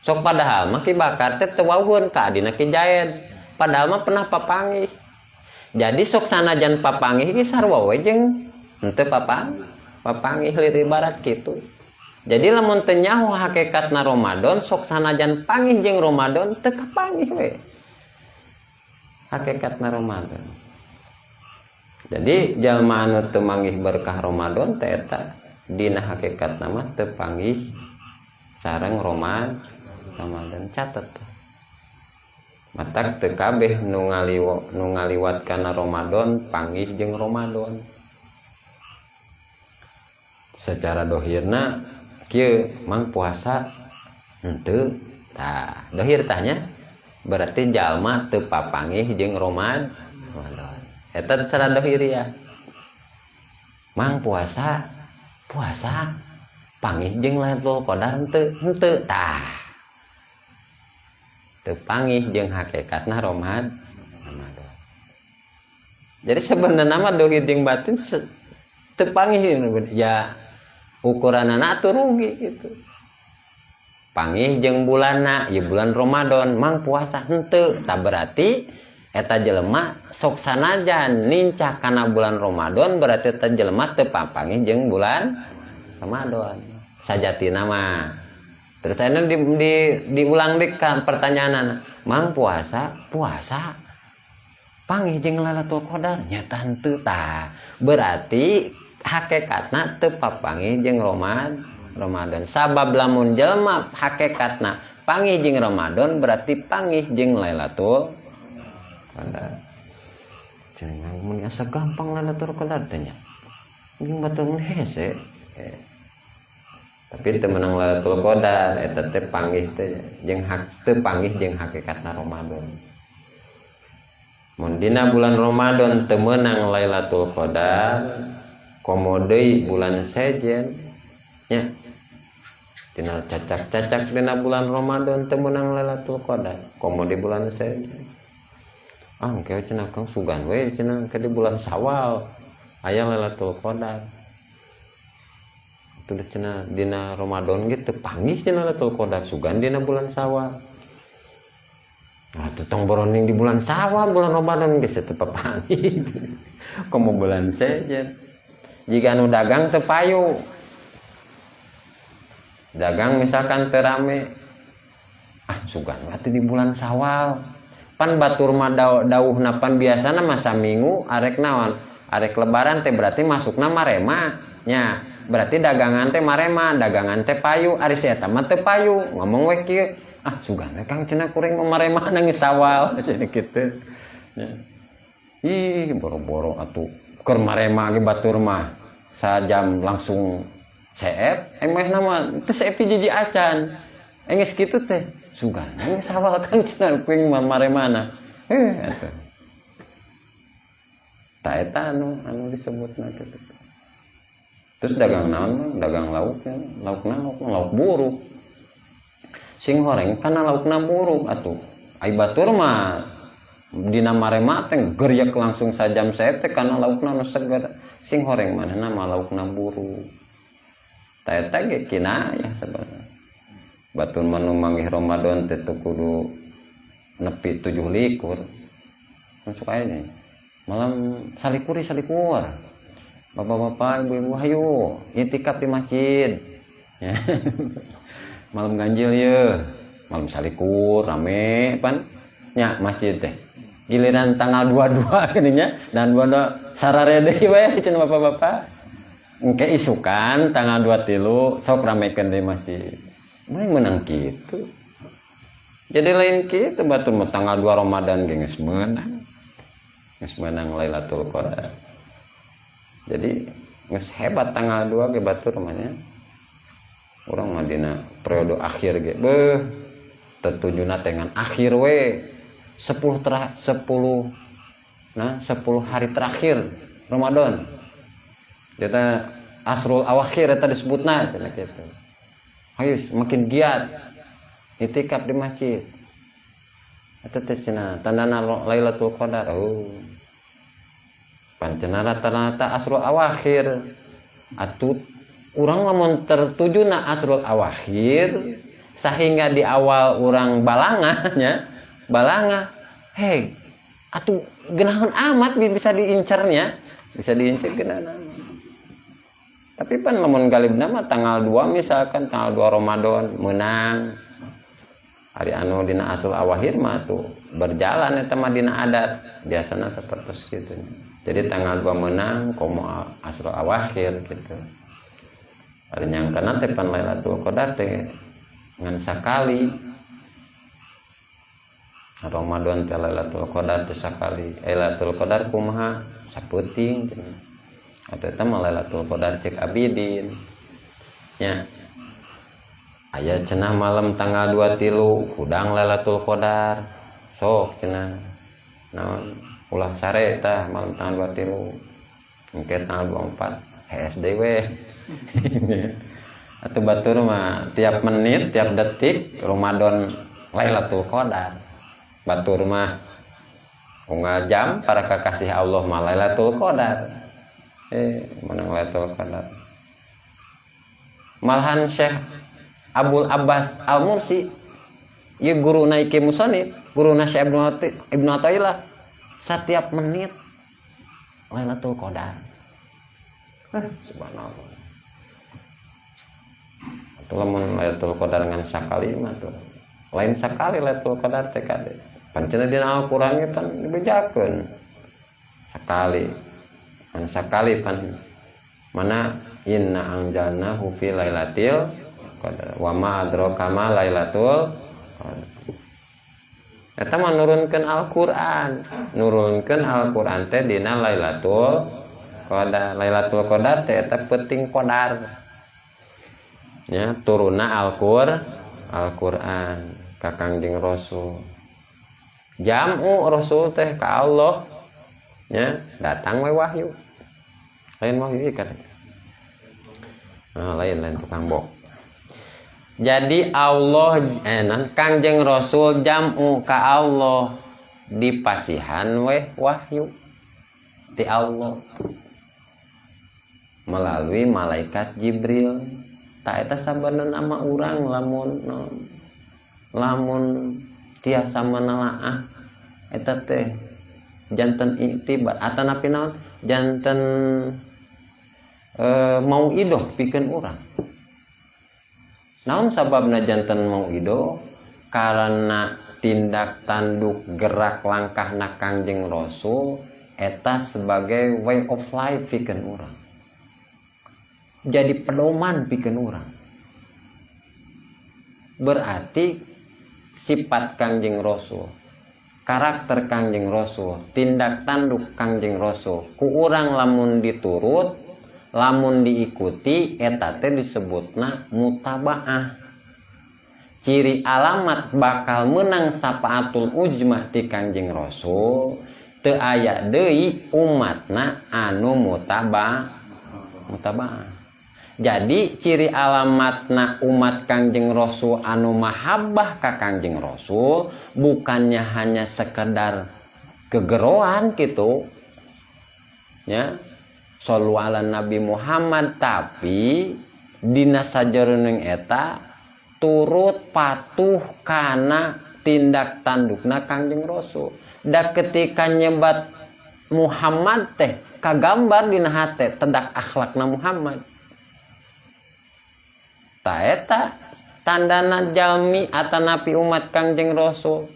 Sok padahal mah Ki Bakar teh teu wawuheun ka adina Ki Jaid. Padahal mah pernah papanggih. Jadi sok sanajan papanggih ge sarua we jeung henteu papanggih lir ibarat kitu. Jadi lamun teu nyaho hakikatna Ramadan sok sanajan panggih jeung Ramadan teu kapanggih we. Hakikatna Ramadan. Jadi jalma anu teu manggih berkah Ramadan teh eta dina hakikatna mah teu panggih sareng Ramadan catet. Matak teu kabeh nu ngaliwat kana Ramadan panggih jeung Ramadan. Secara dohirna kieu mang puasa henteu tah dohir tah nya berarti jalma teu papanggih jeung Ramadan. Eta secara dohiriah. Mang puasa puasa panggih jeung Lailatul Qadar henteu tah teu panggih jeung hakikatna Ramadan. Jadi sebenarnya mah dohir jeung batin teu panggih ya ukuranana atuh rugi gitu. Panggih jeung bulanna ya bulan Ramadan mang puasa henteu tah berarti eta jelema sok sanajan nincak kana bulan Ramadan berarti eta jelema teu papanggih jeung bulan Ramadan sajatina mah. Terus ayeuna diulang deui ka pertanyaanana, mang puasa puasa panggih jeung Lailatul Qadar nya henteu tah berarti hakikatna teu papanggih jeung Ramadan. Sabab lamun jelema hakikatna panggih jeung Ramadan berarti panggih jeung Lailatul Qadar. Cenah mun asa gampang Lailatul Qadar teh nya. Jeung batur mun hese. Tapi teu meunang Lailatul Qadar eta teh panggih teh jeung hak teu panggih jeung hakikatna Ramadan. Mun dina bulan Ramadan teu meunang Lailatul Qadar, komo deui bulan sejen nya. Dina cacak-cacak dina bulan Ramadan teu meunang Lailatul Qadar, komo di bulan sejen. Ah, engke cenah Kang sugan we cenah ke di bulan Syawal aya Lailatul Qadar. Atuh cenah dina Ramadan ge teu panggih cenah Lailatul Qadar, sugan dina bulan Syawal. Nah, teu tong boroning di bulan Syawal, bulan Ramadan geus teu papanggih. Komo bulan sejen. Jika nu dagang teu payu. Dagang misalkan teu rame. Ah, sugan we atuh di bulan Syawal. Pan batur mah dauhna pan biasana mah saminggu arek naon? Arek lebaran teh berarti masukna marema nya. Berarti dagangan teh marema, dagangan teh payu, ari si eta mah teu payu. Ngomong we kieu, ah sugan we Kang cenah kuring mah marema nangis Syawal cenah kitu. Nya. Ih, boro-boro atuh keur marema ge batur mah sajam langsung seep, emehna mah teu seep hiji acan. Enggeus kitu teh. Sugan nangis Syawal Kang cenah kuring mah maremana. Atuh. Ta eta anu disebutna kitu. Terus dagang naon? Dagang lauk, lauk naon? Lauk buruk. Sing horeng kana laukna buruk atuh. Ai batur mah dina marema teh geryak langsung sajam seep teh kana laukna nu seger. Sing horeng manehna mah laukna buruk. Ta eta ge kinayah sebenarnya. Batur mah nu manggih Ramadan teh teu kudu nepi 7 likur. Masuk aya nya. Malam salikuri salikur. Bapak-bapak, ibu-ibu, hayu itikaf di masjid. Ya. Malam ganjil ye, malam salikur rame pan nya masjid teh. Giliran tanggal 22 geuning nya, dan 22 sarare deui we cenah bapak-bapak. Engke isukan tanggal 23 sok ramekeun di masjid. Mending menang kitu. Jadi lain kitu batur mah tanggal 2 Ramadan ge geus meunang. Geus meunang Lailatul Qadar. Jadi geus hebat tanggal 2 ge batur mah nya. Urang mah dina periode akhir ge beuh tetujuna teh ngan akhir we. 10 10, nah, 10 hari terakhir Ramadan. Jadi asrul awakhir eta disebutna cenah kitu. Hayu makin giat itikaf di masjid. Eta teh cenah tandana Lailatul Qadar. Oh. Pancena rata-rata asrul awakhir. Atuh urang lamun tertujuna asrul awakhir sehingga di awal urang balangah nya, balangah, hei, atuh genahan amat bisa diincarnya, bisa diincar genahan amat. Tapi pan lamun galibna mah tanggal 2 misalkan tanggal 2 Ramadan menang. Hari anu dina asrul awakhir mah tuh berjalan eta mah dina adat biasana sapertos kitu. Jadi tanggal 2 menang komo asrul awakhir gitu. Hari nyangkana teh pan Lailatul Qadar teh ngan sakali. Ramadan teh Lailatul Qadar teh sakali. Lailatul Qadar kumaha? Sapeuting cenah. Atau eta mah Lailatul Qadar cek abidin. Nya. Aya cenah malam tanggal 23 hudang Lailatul Qadar. Sok cenah. Naon ulah sare tah malam tanggal 23. Engke tanggal 24 HSD we. Atuh batur mah tiap menit, tiap detik Ramadan Lailatul Qadar. Batur mah unggal jam para kekasih Allah mah Lailatul Qadar. Menang Lailatul Qadar. Malahan Syekh Abul Abbas Al-Mursi, ieu guruna Iki Musonif, guruna Syekh Ibnu Athaillah, setiap menit Lailatul Qadar. Subhanallah. Atuh lamun Lailatul Qadar ngan sakali mah tuh. Lain sakali Lailatul Qadar teh kade. Pancena dina Al-Qur'an ge pan dibejakeun. Sakali. Ngan sakali pan mana inna anzalnahu fi lailatul qadar wa ma adraka ma lailatul qadar. Eta mah nurunkeun Al-Qur'an. Nurunkeun Al-Qur'an teh dina Lailatul Qadar. Lailatul Qadar teh eta peuting qadar. Nya turunna Al-Qur'an ka Kangjeng Rasul. Jam'u Rasul teh ka Allah. Nya datang we wahyu. Lain wahyu ieu kan. Nah, lain tukang bok. Jadi Allah Kangjeng Rasul jam'u ka Allah dipasihan weh wahyu ti Allah melalui malaikat Jibril. Ta eta sabenerna mah urang lamun tiasa menelaah eta teh janten iktibar atanapi naon janten mau idoh pikeun urang. Naon sababna janten mau idoh? Karena tindak tanduk gerak langkahna Kangjeng Rasul eta sebagai way of life pikeun urang. Jadi pedoman pikeun urang. Berarti sifat Kangjeng Rasul, karakter Kangjeng Rasul, tindak tanduk Kangjeng Rasul ku urang lamun diturut, lamun diikuti eta teh disebutna mutabaah. Ciri alamat bakal menang sapaatul ujmah ti Kangjeng Rasul teu aya deui umatna anu mutabaah. Jadi ciri alamatna umat Kangjeng Rasul anu mahabbah ka Kangjeng Rasul bukannya hanya sekedar kegeroan gitu ya, shollu ala Nabi Muhammad, tapi dina sajeroning eta turut patuh kana tindak tandukna Kangjeng Rasul. Da ketika nyebat Muhammad teh kagambar dina hate tendak akhlakna Muhammad. Ta eta tandana jalmi atanapi umat Kangjeng Rasul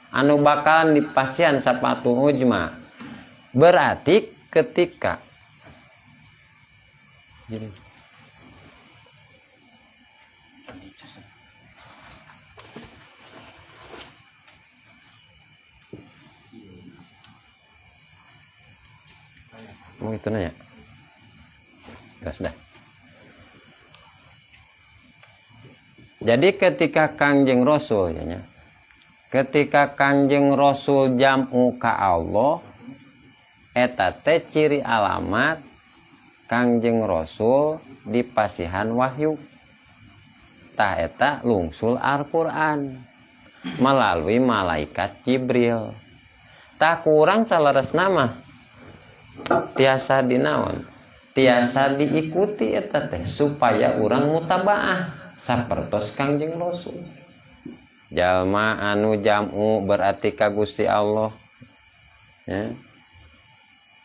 anu bakalan dipasihan sapatu ujma. Berarti ketika mau itu nanya? Ya sudah. Jadi ketika Kangjeng Rasul ya, ketika Kangjeng Rasul jam'u ka Allah eta teh ciri alamat Kangjeng Rasul dipasihan wahyu. Tah eta lungsul Al-Qur'an melalui malaikat Jibril. Tah kurang saleresna mah tiasa dinaon, tiasa diikuti eta teh supaya urang mutabaah sapertos Kangjeng Rasul. Jalma anu jam'u berarti ka Gusti Allah ya.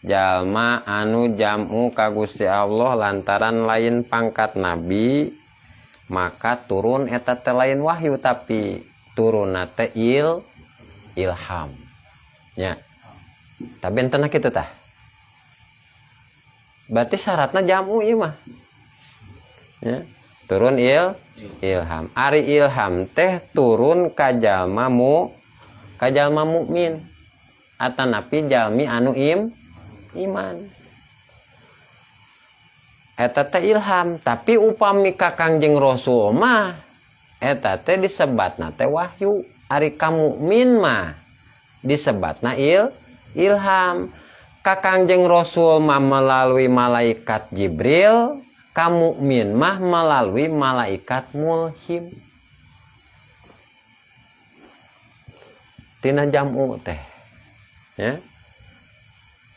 Jalma anu jam'u ka Gusti Allah lantaran lain pangkat nabi maka turun eta teh lain wahyu tapi turunna teh ilham nya. Tapi enten kitu tah. Berarti syaratna jam'u ieu mah. Ya, turun ilham. Ari ilham teh turun ka jalma mukmin atanapi jalmi anu iman. Eta teh ilham, tapi upami ka Kangjeng Rasul mah eta teh disebatna teh wahyu. Ari ka mukmin mah disebatna ilham. Ka Kangjeng Rasul mah melalui malaikat Jibril, ka mukmin mah melalui malaikat mulhim. Tina jam'u teh ya.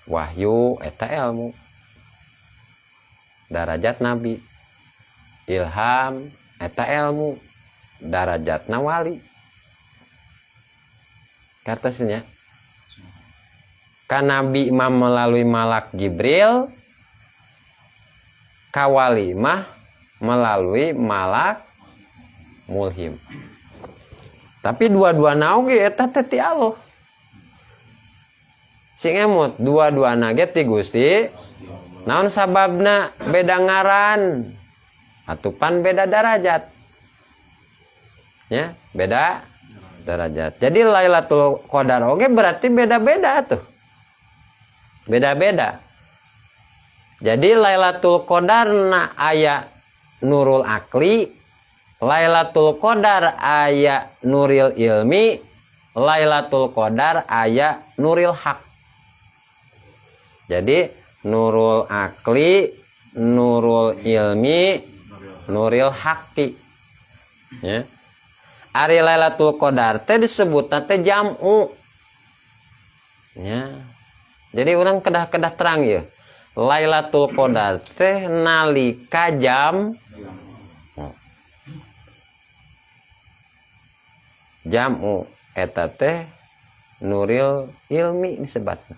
Wahyu eta ilmu darajat nabi, ilham eta ilmu darajatna wali. Kartosnya ka nabi mah melalui malak Jibril, ka wali mah melalui malak mulhim. Tapi dua-duana oge eta teh ti Allah. Sing emut dua-duana ge ti Gusti. Naon sababna beda ngaran atupan beda darajat. Ya, beda Derajat. Jadi Lailatul Qadar oge berarti beda-beda tuh. Beda-beda. Jadi Lailatul Qadar na aya nurul akli, Lailatul Qadar aya nuril ilmi, Lailatul Qadar aya nuril hak. Jadi nurul akli, nurul ilmi, nuril haqi. Ya. Ari Lailatul Qadar teh disebutna teh jam'u. Ya. Jadi urang kedah-kedah terang ya. Lailatul Qadar teh nalika jam jam'u eta teh nuril ilmi disebutna.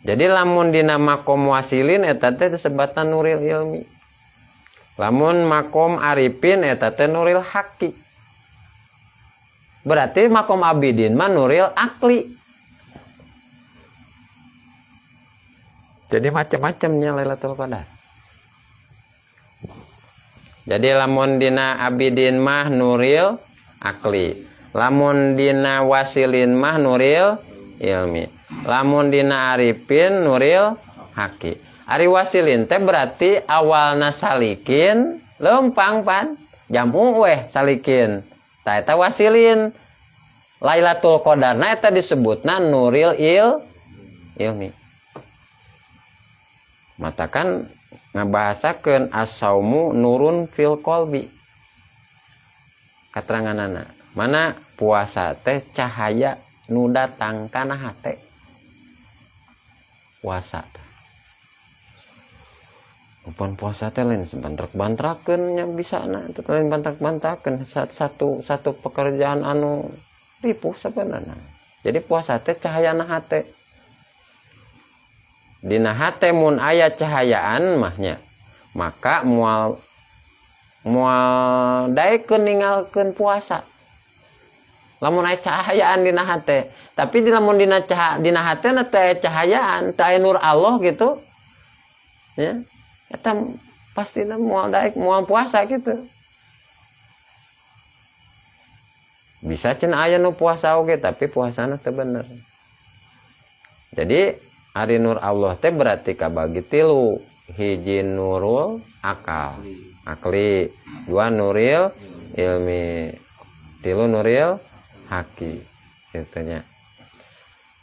Jadi lamun dina makom wasilin eta teh disebutna nuril ilmi. Lamun makom arifin eta teh nuril haqi. Berarti makom abidin mah nuril akli. Jadi macam-macamnya Lailatul Qadar. Jadi lamun dina abidin mah nuril akli, lamun dina wasilin mah nuril ilmi, lamun dina arifin nuril haqi. Ari wasilin teh berarti awalna salikin lempang pan jamu weh salikin. Tah eta wasilin. Lailatul Qadarna eta disebutna nuril ilmi. Matakan ngabahasakeun as-saumu nurun fil qalbi. Kateranganana mana puasa teh cahaya nu datang kana hate. Puasa teh. Upon puasa teh lain bantrak-bantrakeun nya bisana teh lain bantrak-bantrakeun satu pekerjaan anu ripuh sabenerna. Jadi puasa teh cahayana hate. Dina hate mun aya cahayaan mahnya maka moal moal daekeun ninggalkeun puasa. Lamun aya cahayaan dina hate, tapi di lamun dina dina hate na teh cahayaan, teh aya nur Allah gitu. Ya. Eta pastina moal daek moal puasa gitu. Bisa cenah aya nu puasa oge tapi puasana teu bener. Jadi ari nur Allah teh berarti kabagi tilu, hiji nurul akal, akli, dua nuril ilmi, tilu nuril haki gitu nya.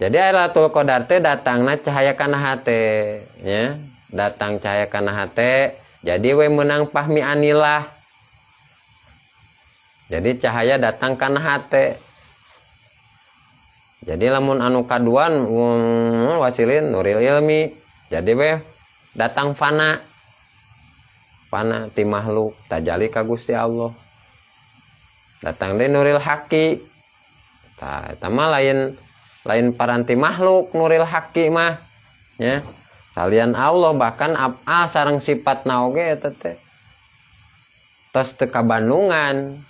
Jadi Lailatul Qadar teh datangna cahaya kana hate nya, datang cahaya kana hate, jadi we meunang pahmi anilah. Jadi cahaya datang kana hate. Jadi lamun anu kaduan wasilin nuril ilmi, jadi we datang fana. Fana ti makhluk tajali ka Gusti Allah. Datang deui nuril haqi. Tah eta mah lain paranti makhluk nuril haqi mah nya. Salian Allah bahkan af'al sareng sifatna oge eta teh. Tos teu kabandungan.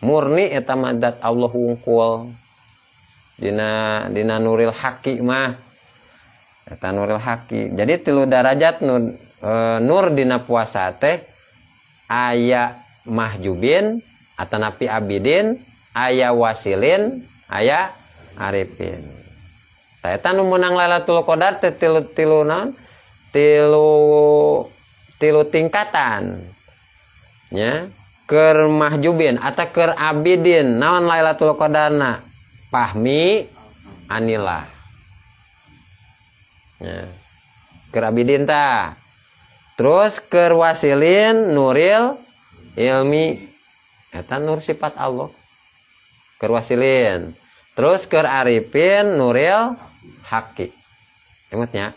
Murni eta mah zat Allah wungkul. Dina nuril haqi mah eta nuril haqi. Jadi tilu darajat nur dina puasa teh aya mahjubin atanapi abidin, aya wasilin, aya arifin. Tah eta nu meunang Lailatul Qadar teh tilu naon? Tilu tingkatan. Nya, keur mahjubin atau keur abidin naon Lailatul Qadarna? Pahmi anilah. Ya. Keur abidin ta. Terus keur wasilin nuril ilmi. Eta nur sifat Allah. Keur wasilin. Terus keur arifin nuril haqi. Emutnya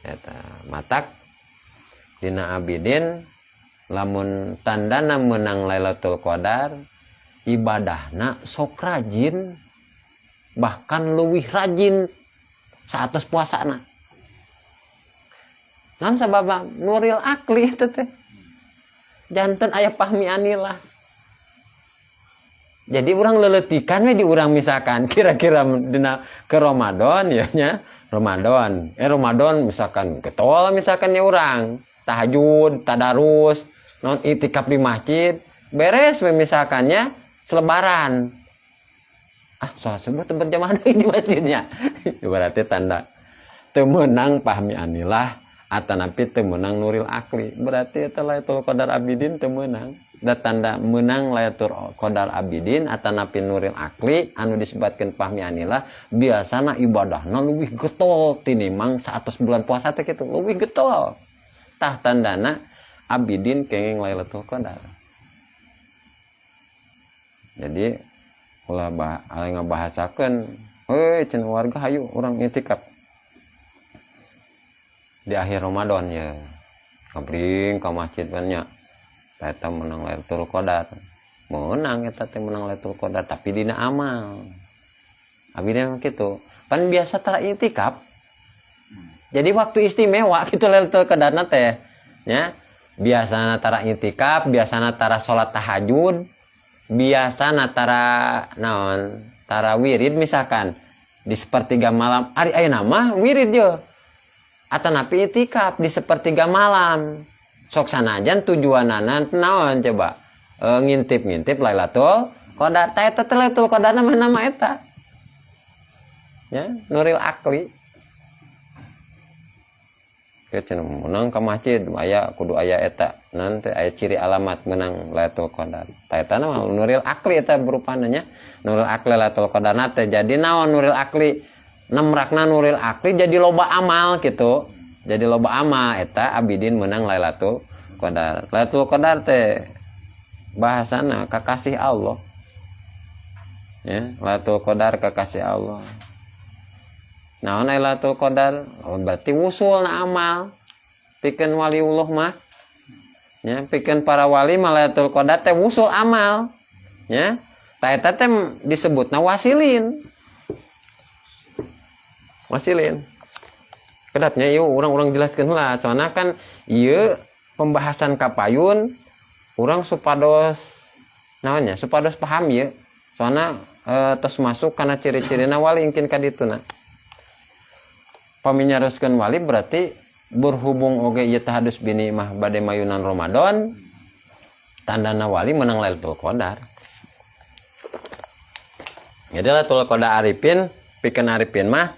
eta matak dina abidin lamun tandana meunang Lailatul Qadar ibadahna sok rajin, bahkan leuwih rajin saatos puasana. Naon sabab nuril akli eta teh? Janten aya pahmi anilah. Jadi urang leletikan we di urang misalkan kira-kira dina ke Ramadan ya nya, Ramadan. Ramadan misalkan getol misalkan ya urang tahajud, tadarus, non itikaf di masjid, beres we misalkannya. Selebaran. Ah, sholat subuh teu berjamaah deui di masjidnya. Berarti tanda teu meunang pahmi anilah atanapi teu meunang nuril akli. Berarti eta Lailatul Qadar abidin teu meunang. Da tanda meunang Lailatul Qadar abidin atanapi nuril akli anu disebutkeun pahmi anilah biasana ibadahna leuwih getol tinimbang 100 bulan puasa teh kitu, leuwih getol. Tah tandana abidin kenging Lailatul Qadar. Jadi ulah ngabahasakeun, heuy cenah warga hayu urang itikaf di akhir Ramadan ya. Ngabring ka masjid banyak. Eta menang Lailatul Qadar. Meunang eta teh menang Lailatul Qadar tapi dina amal. Abidin kitu. Pan biasa tara itikaf. Jadi waktu istimewa kitu Lailatul Qadarna teh nya. Biasana tara itikaf, biasana tara salat tahajud, biasana tara naon, tara wirid misalkan di sepertiga malam. Ari ayeuna mah wirid ye. Atanapi itikaf di sepertiga malam. Sok sanajan tujuanana naon coba? Ngintip-ngintip Lailatul Qadar. Tah eta teh Lailatul Qadar mah nama eta. Ya, nuril akli. Ke cenah meunang ka masjid aya kudu aya eta. Nanti aya ciri alamat meunang Lailatul Qadar. Tah eta mah nuril akli eta berupana nya. Nuril akli Lailatul Qadar teh jadi naon nuril akli? Nemrakna nuril akli jadi loba amal gitu. Jadi loba amal eta abidin meunang Lailatul Qadar. Lailatul Qadar teh bahasana kakasih Allah. Ya, Lailatul Qadar kakasih Allah. Naon Lailatul Qadar? Oh, berarti wusul na amal. Pikeun waliullah mah. Ya, pikeun para wali mah Lailatul Qadar teh wusul amal. Ya. Tah eta teh disebutna wasilin. Wasilin. Kedapnya ieu urang-urang jelaskeun heula, soalna kan ieu pembahasan kapayun urang supados naonnya, supados paham ieu. Soalna tos masuk kana ciri-cirina wali engkin ka dituna. Pami nyarioskeun wali berarti berhubung oge ieu tahadus bini mah bade mayunan Ramadan, tandana wali menang Lailatul Qadar. Jadi Lailatul Qadar arifin, pikeun arifin mah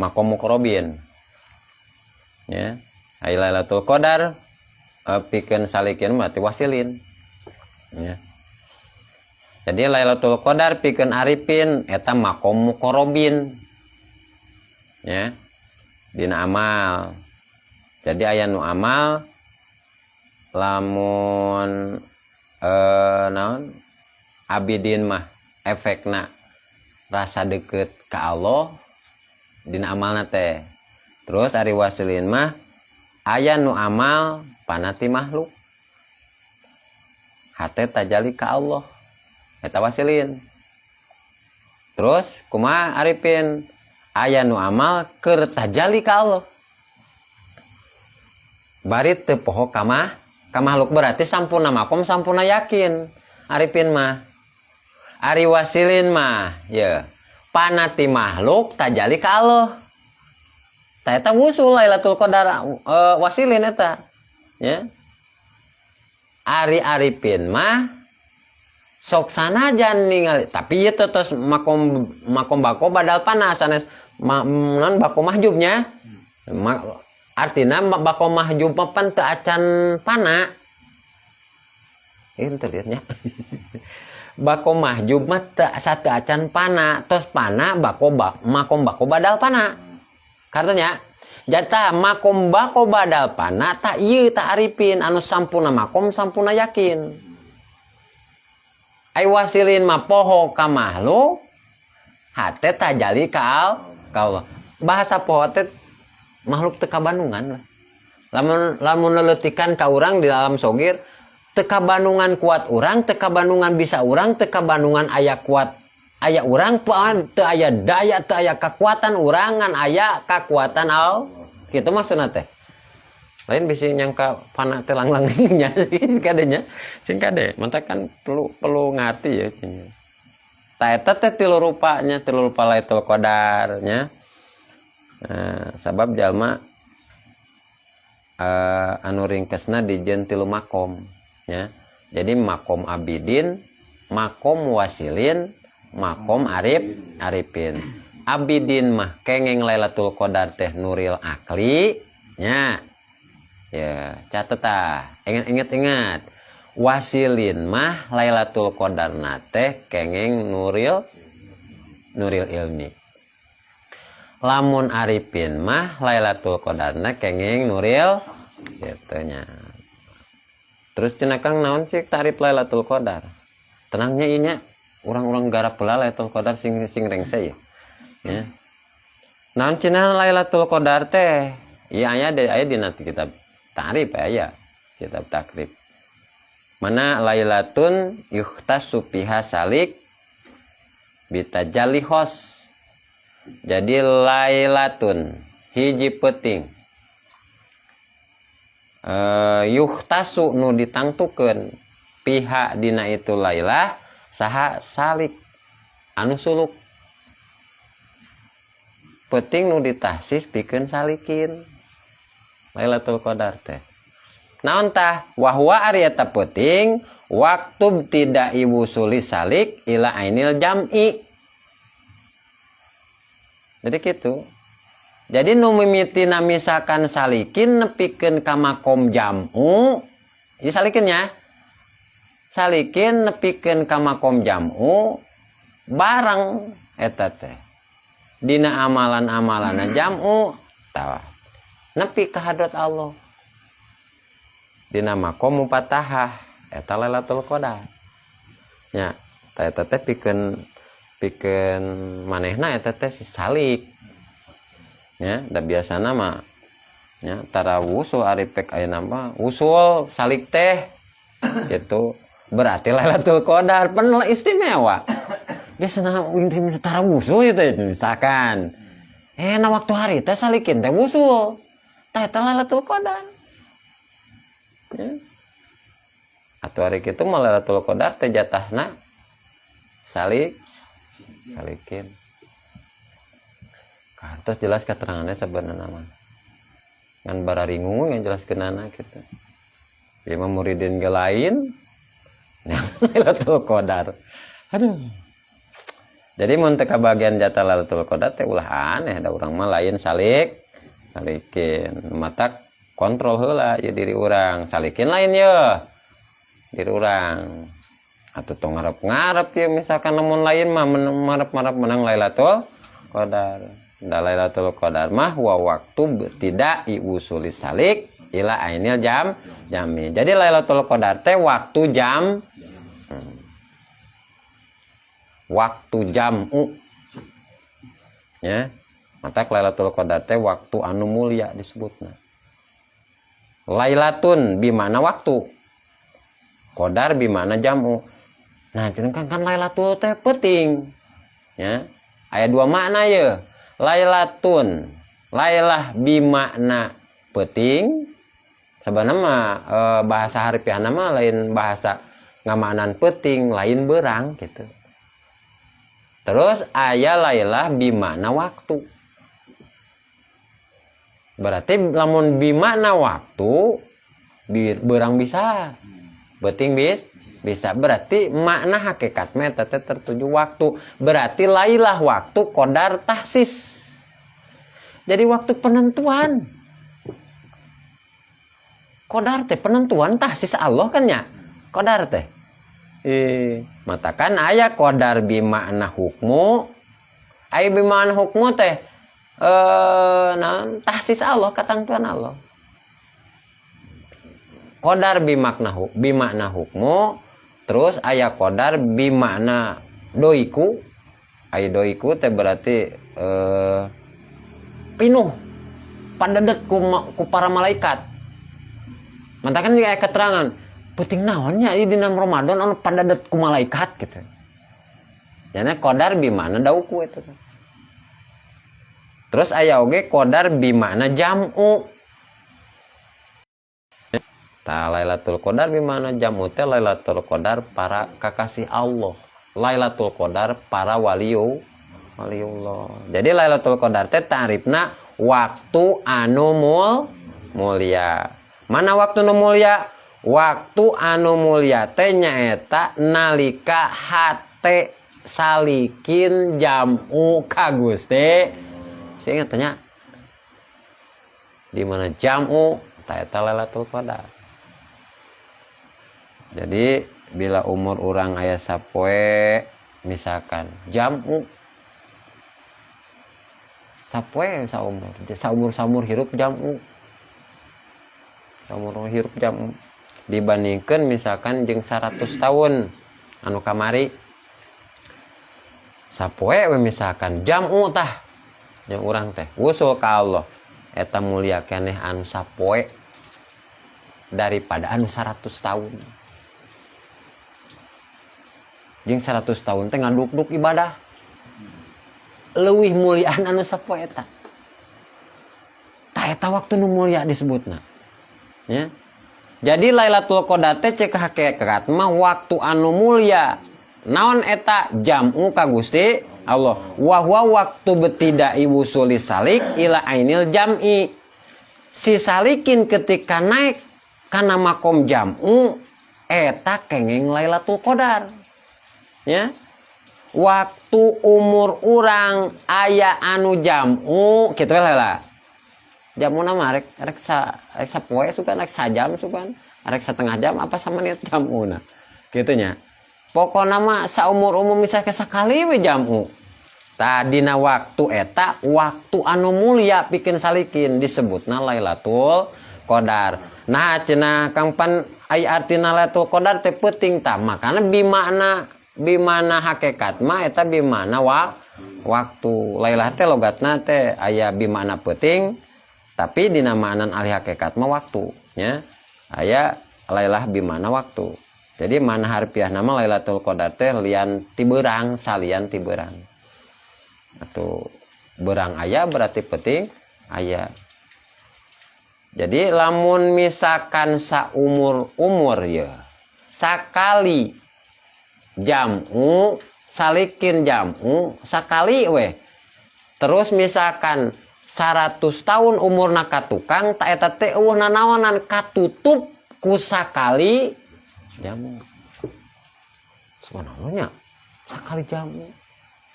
makom muqarrabin. Ya, ai Lailatul Qadar pikeun salikin mah wasilin. Ya. Jadi Lailatul Qadar pikeun arifin eta makom muqarrabin. Ya. Dina amal. Jadi aya nu amal lamun naon abidin mah efekna rasa deket ka Allah dina amalna teh. Terus ari wasilin mah aya nu amal panati makhluk. Hate tajali ka Allah. Eta wasilin. Terus kumaha arifin? Aya nu amal keur tajali ka Allah. Bari teu poho ka makhluk berarti sampurna makom sampurna yakin. Arifin mah. Ari wasilin mah ye. Panati makhluk tajali ka Allah. Tah eta wusul Lailatul Qadar wasilin eta. Ya. Ari arifin mah sok sanajan ningali tapi ieu teh tos makom makom bako badal panas sanes non bako mahjubnya. Artina bako mahjub mah pan teu acan pana. Teu liatnya. Bako mahjub mah teu satu acan pana, tos pana bako makom bako badal pana. Kartanya jata makom bako badal pana tak ieu tak arifin anu sampurna makom sampurna yakin. Ai wasilin mah poho ka makhluk hate tajali ka Allah. Bahasa poho teh makhluk teu kabandungan lah. Lamun lamun leletikan ka urang di alam sogir teu kabandungan kuat urang, teu kabandungan bisa urang, teu kabandungan aya kuat aya urang, teu aya daya, teu aya kekuatan urang ngan aya kekuatan Allah. Kitu maksudna teh. Lain bisi nyangka pana teh langlang-nya kadenya. Sing kade, mantak kan perlu perlu ngarti ya cenah. Tah eta teh tilu rupanya, tilu rupa Lailatul Qadar nya. Nah, sabab jalma anu ringkesna dijieun tilu makom nya. Jadi makom abidin Makom wasilin, makom arif, arifin. Abidin mah kengeng Lailatul Qadar teh nuril akli nya. Ya, catet ah. Ingat ingat ingat. Wasilin mah Lailatul Qadar na teh kengeng nuril nuril ilmi. Lamun arifin mah Lailatul Qadarna kengeng nuril gitu nya. Terus cenah Kang, naon sih tarif Lailatul Qadar? Tenangnya inya orang-orang garap heula Lailatul Qadar sing sing rengse ya. Ya. Naon cenah Lailatul Qadar teh? Iya, aya de, aya dina kitab tarif, aya kitab takrib. Mana lailatun yukhtassu fiha salik bitajalli khos. Jadi lailatun hiji peuting yukhtassu nu ditangtukeun fiha dina itu lailah saha salik anu suluk, peuting nu ditahsis pikeun salikin Lailatul Qadar teh. Naon tah? Wahwa ari eta peuting waktu tidak wusuli salik ila ainil jam'i. Jadi gitu. Jadi nu mimitina misalkan salikin nepikeun ka makom jam'u, ieu salikin ya. Salikin nepikeun ka makom jam'u bareng eta teh. Dina amalan-amalanna jam'u tah nepi ka hadrat Allah. Dina makom mufatahah eta Lailatul Qadar. Nya, tah eta teh pikeun pikeun manehna eta teh si salik. Ya, da biasana mah nya tara wusul, ari pek ayeuna mah wusul salik teh gitu. Berarti Lailatul Qadar penuh istimewa. Biasana tara wusul itu misalkan. Nah, waktu hari teh salikin teh wusul. Tah eta Lailatul Qadar. Ya. Atau hari itu mah Lailatul Qadar teh jatahna salik salikin. Kartos jelas keterangannya sebenarnya mah. Ngan bararingung yang jelas kenana gitu. Ya mah muridin ge lain. Lailatul Qadar. Aduh. Jadi mun teu kabagian jatah Lailatul Qadar teh ulah aneh, da urang mah lain salik salikin. Matak kontrol heula ya diri urang. Salikin lain ya diri urang. Atau tong ngarep-ngarep ya, misalkan lamun lain mah marep-marep menang Lailatul Qadar. Da Lailatul Qadar mah wa waktu tidak iusuli salik ila ainil jam jami. Jadi Lailatul Qadar teh waktu jam, waktu jam'u ya. Maka Lailatul Qadar teh waktu anu mulia disebutna. Lailatun bimana waktu, Qadar bimana jam'u. Nah, kan kan Lailatul teh penting ya, aya dua makna ya. Lailatun, lailah bimakna peuting. Sebenarnya mah bahasa harfiahna mah lain bahasa ngamanan peuting, lain berang gitu. Terus aya lailah bimakna waktu. Berarti lamun bimakna waktu, berang bisa, peuting bisa. Berarti makna hakikat mah eta teh tertuju waktu. Berarti lailah waktu qadar tahsis. Jadi waktu penentuan. Qadar teh penentuan tahsis Allah kan ya. Qadar teh. Matakan aya qadar bimakna hukmu. Aya bimakna hukmu teh naon, tahsis Allah, katangtuan Allah. Qadar bimakna bimakna hukmu, terus aya qadar bimakna doiku. Aya doiku teh berarti pinuh padedet ku para malaikat. Mantakan aya keterangan penting naonnya ieu dina Ramadan anu padedet ku malaikat gitu. Jadi qadar bimakna dauku itu. Terus aya oge qadar bimakna jam'u. Ta Lailatul Qadar bimakna jam'u teh Lailatul Qadar para kakasih Allah. Lailatul Qadar para waliyu waliullah. Jadi Lailatul Qadar teh tarifna waktu anu mulia. Mana waktu nu mulia? Waktu anu mulia teh nyaeta nalika hate salikin jam'u ka Gusti. Sing tanya di mana jam'u ta eta Lailatul Qadar. Jadi bila umur urang aya sapoe misalkan jam'u sapoe saumur, saumur-saumur hirup jam'u. Saumur hirup jam'u dibandingkan misalkan jeung 100 tahun anu kamari sapoe we misalkan jam'u tah jeung urang teh wusul ka Allah eta mulia keneh anu sapoe daripada anu 100 tahun. Jeung 100 tahun teh ngaduk-duk ibadah leuwih muliaan anu sapoe eta. Tah eta waktu nu mulia disebutna. Ya. Jadi Lailatul Qadar teh cek hakikat mah waktu anu mulia. Naon eta jam'u ka Gusti Allah. Wa huwa waktu betidai wusuli salik ila ainil jam'i. Si salikin ketika naik kana makom jam'u eta kengeng Lailatul Qadar. Ya. Waktu umur urang aya anu jam'u kitu we lah. Jam'u nama rek rek sa rek sapoe sugan rek sajam sugan rek setengah jam apa sama niat jam'una kitu nya. Pokona mah saumur umum misalnya sakali we jam'u. Tah dina waktu eta waktu anu mulia pikeun salikin disebutna Lailatul Qadar. Nah cenah Kang Pan ai artina Lailatul Qadar teh peuting tah makana bimana hakikat mah eta bimana waktu Lailah teh logatna teh aya bimana peuting tapi dina makna ahli hakikat mah waktu nya. Aya Lailah bimana waktu. Jadi mana harfiah nama Lailatul Qadar teh lian ti beurang salian ti beurang. Atau beurang aya berarti peuting aya. Jadi lamun misalkan saumur-umur ya sakali jam'u salikin jam'u sakali weh. Terus misalkan 100 tahun umurna ka tukang ta eta teh eueuh nanaonan katutup ku sakali jamu. Subhanallah sakali jamu.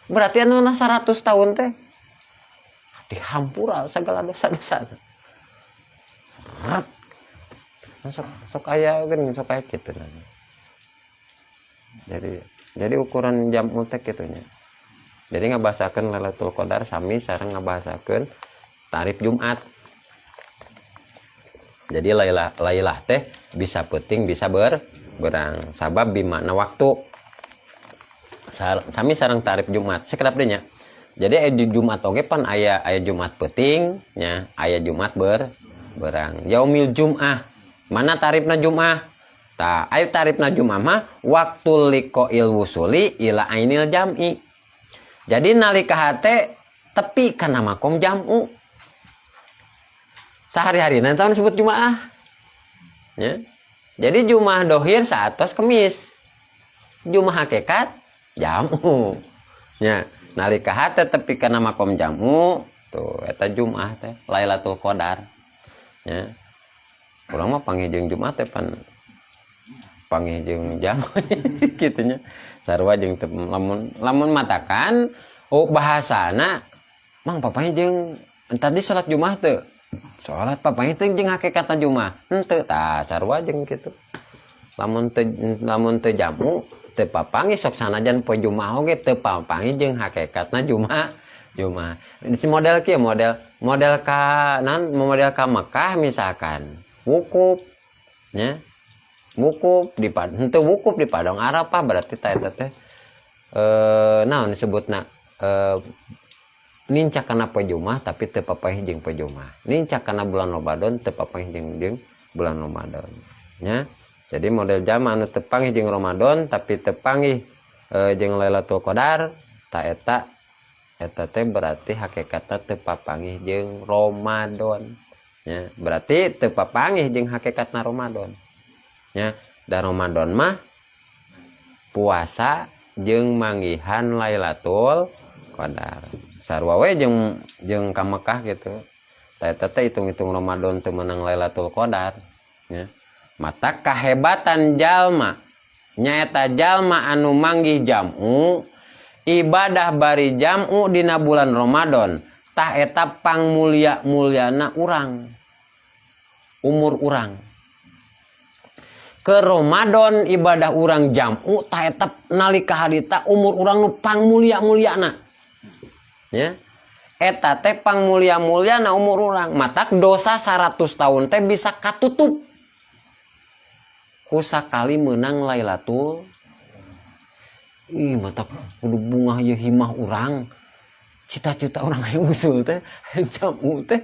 Berarti anu 100 tahun teh dihampura segala dosa-dosa. Sok sok aya geuning sok aya kitu. Jadi ukuran jamu teh kitu nya. Jadi ngabahasakeun Lailatul Qadar sami sareng ngabahasakeun tarif Jumat. Jadi lailah teh bisa peuting bisa berang sabab bimana waktu. Sami sareng tarif Jumat sekedap deui nya. Jadi aya di Jumat oge pan aya Jumat peuting nya, aya Jumat berang. Yaumil Jum'ah. Mana tarifna Jum'ah? Tah, aya tarifna Jum'ah mah waktu liqa'il wusuli ila ainil jam'i. Jadi nalika hate tepi kana makom jam'u. Sehari-hari nanti disebut Jum'ah. Ya. Jadi Jum'ah dohir saatos Kemis. Jum'ah hakikat jam'u. Ya, nalika hate tepi kana makom jam'u tuh eta Jum'ah teh Lailatul Qadar. Ya. Urang mah panggih jeung Jumat teh pan panggih jeung jam kitu nya. Sarua jeung lamun matakan oh bahasana mang papanya jeung tadi salat Jumat teu. Salat papanya teh jeung hakikatna Jumat. Henteu tah sarua jeung kitu. Lamun teu jamu teu papanggih sok sanajan poe Jumat oge teu papanggih jeung hakikatna Jumat. Jumat. Si model kieu model ka nan model ka Mekah misalkan wukuf nya. Wukuf di henteu wukuf di Padang Arafah berarti ta eta teh naon disebutna nincak kana poe Jumat tapi teu papanggih jeung poe Jumat. Nincak kana bulan Ramadan teu papanggih jeung bulan Ramadan nya. Jadi model jama anu teu panggih jeung Ramadan tapi teu panggih jeung Lailatul Qadar ta eta teh berarti hakikatna teu papanggih jeung Ramadan nya. Berarti teu papanggih jeung hakikatna Ramadan nya. Da Ramadan mah puasa jeung manggihan Lailatul Qadar. Sarua we jeung ka Mekah gitu. Ta eta teh hitung-hitung Ramadan teu meunang Lailatul Qadar nya. Mata kahebatan jalma nyaeta jalma anu manggih jam'u ibadah bari jam'u dina bulan Ramadan tah eta pangmulia-muliana urang umur urang ke Ramadan ibadah urang jam'u tah eta nalika harita umur urang nu pangmulia-muliana ya eta teh pangmulia-muliana umur urang matak dosa 100 tahun teh bisa katutup ku sakali menang Lailatul. Ih matak kudu bungah ieu himah urang cita-cita urang hayang usul teh hayang jam'u teh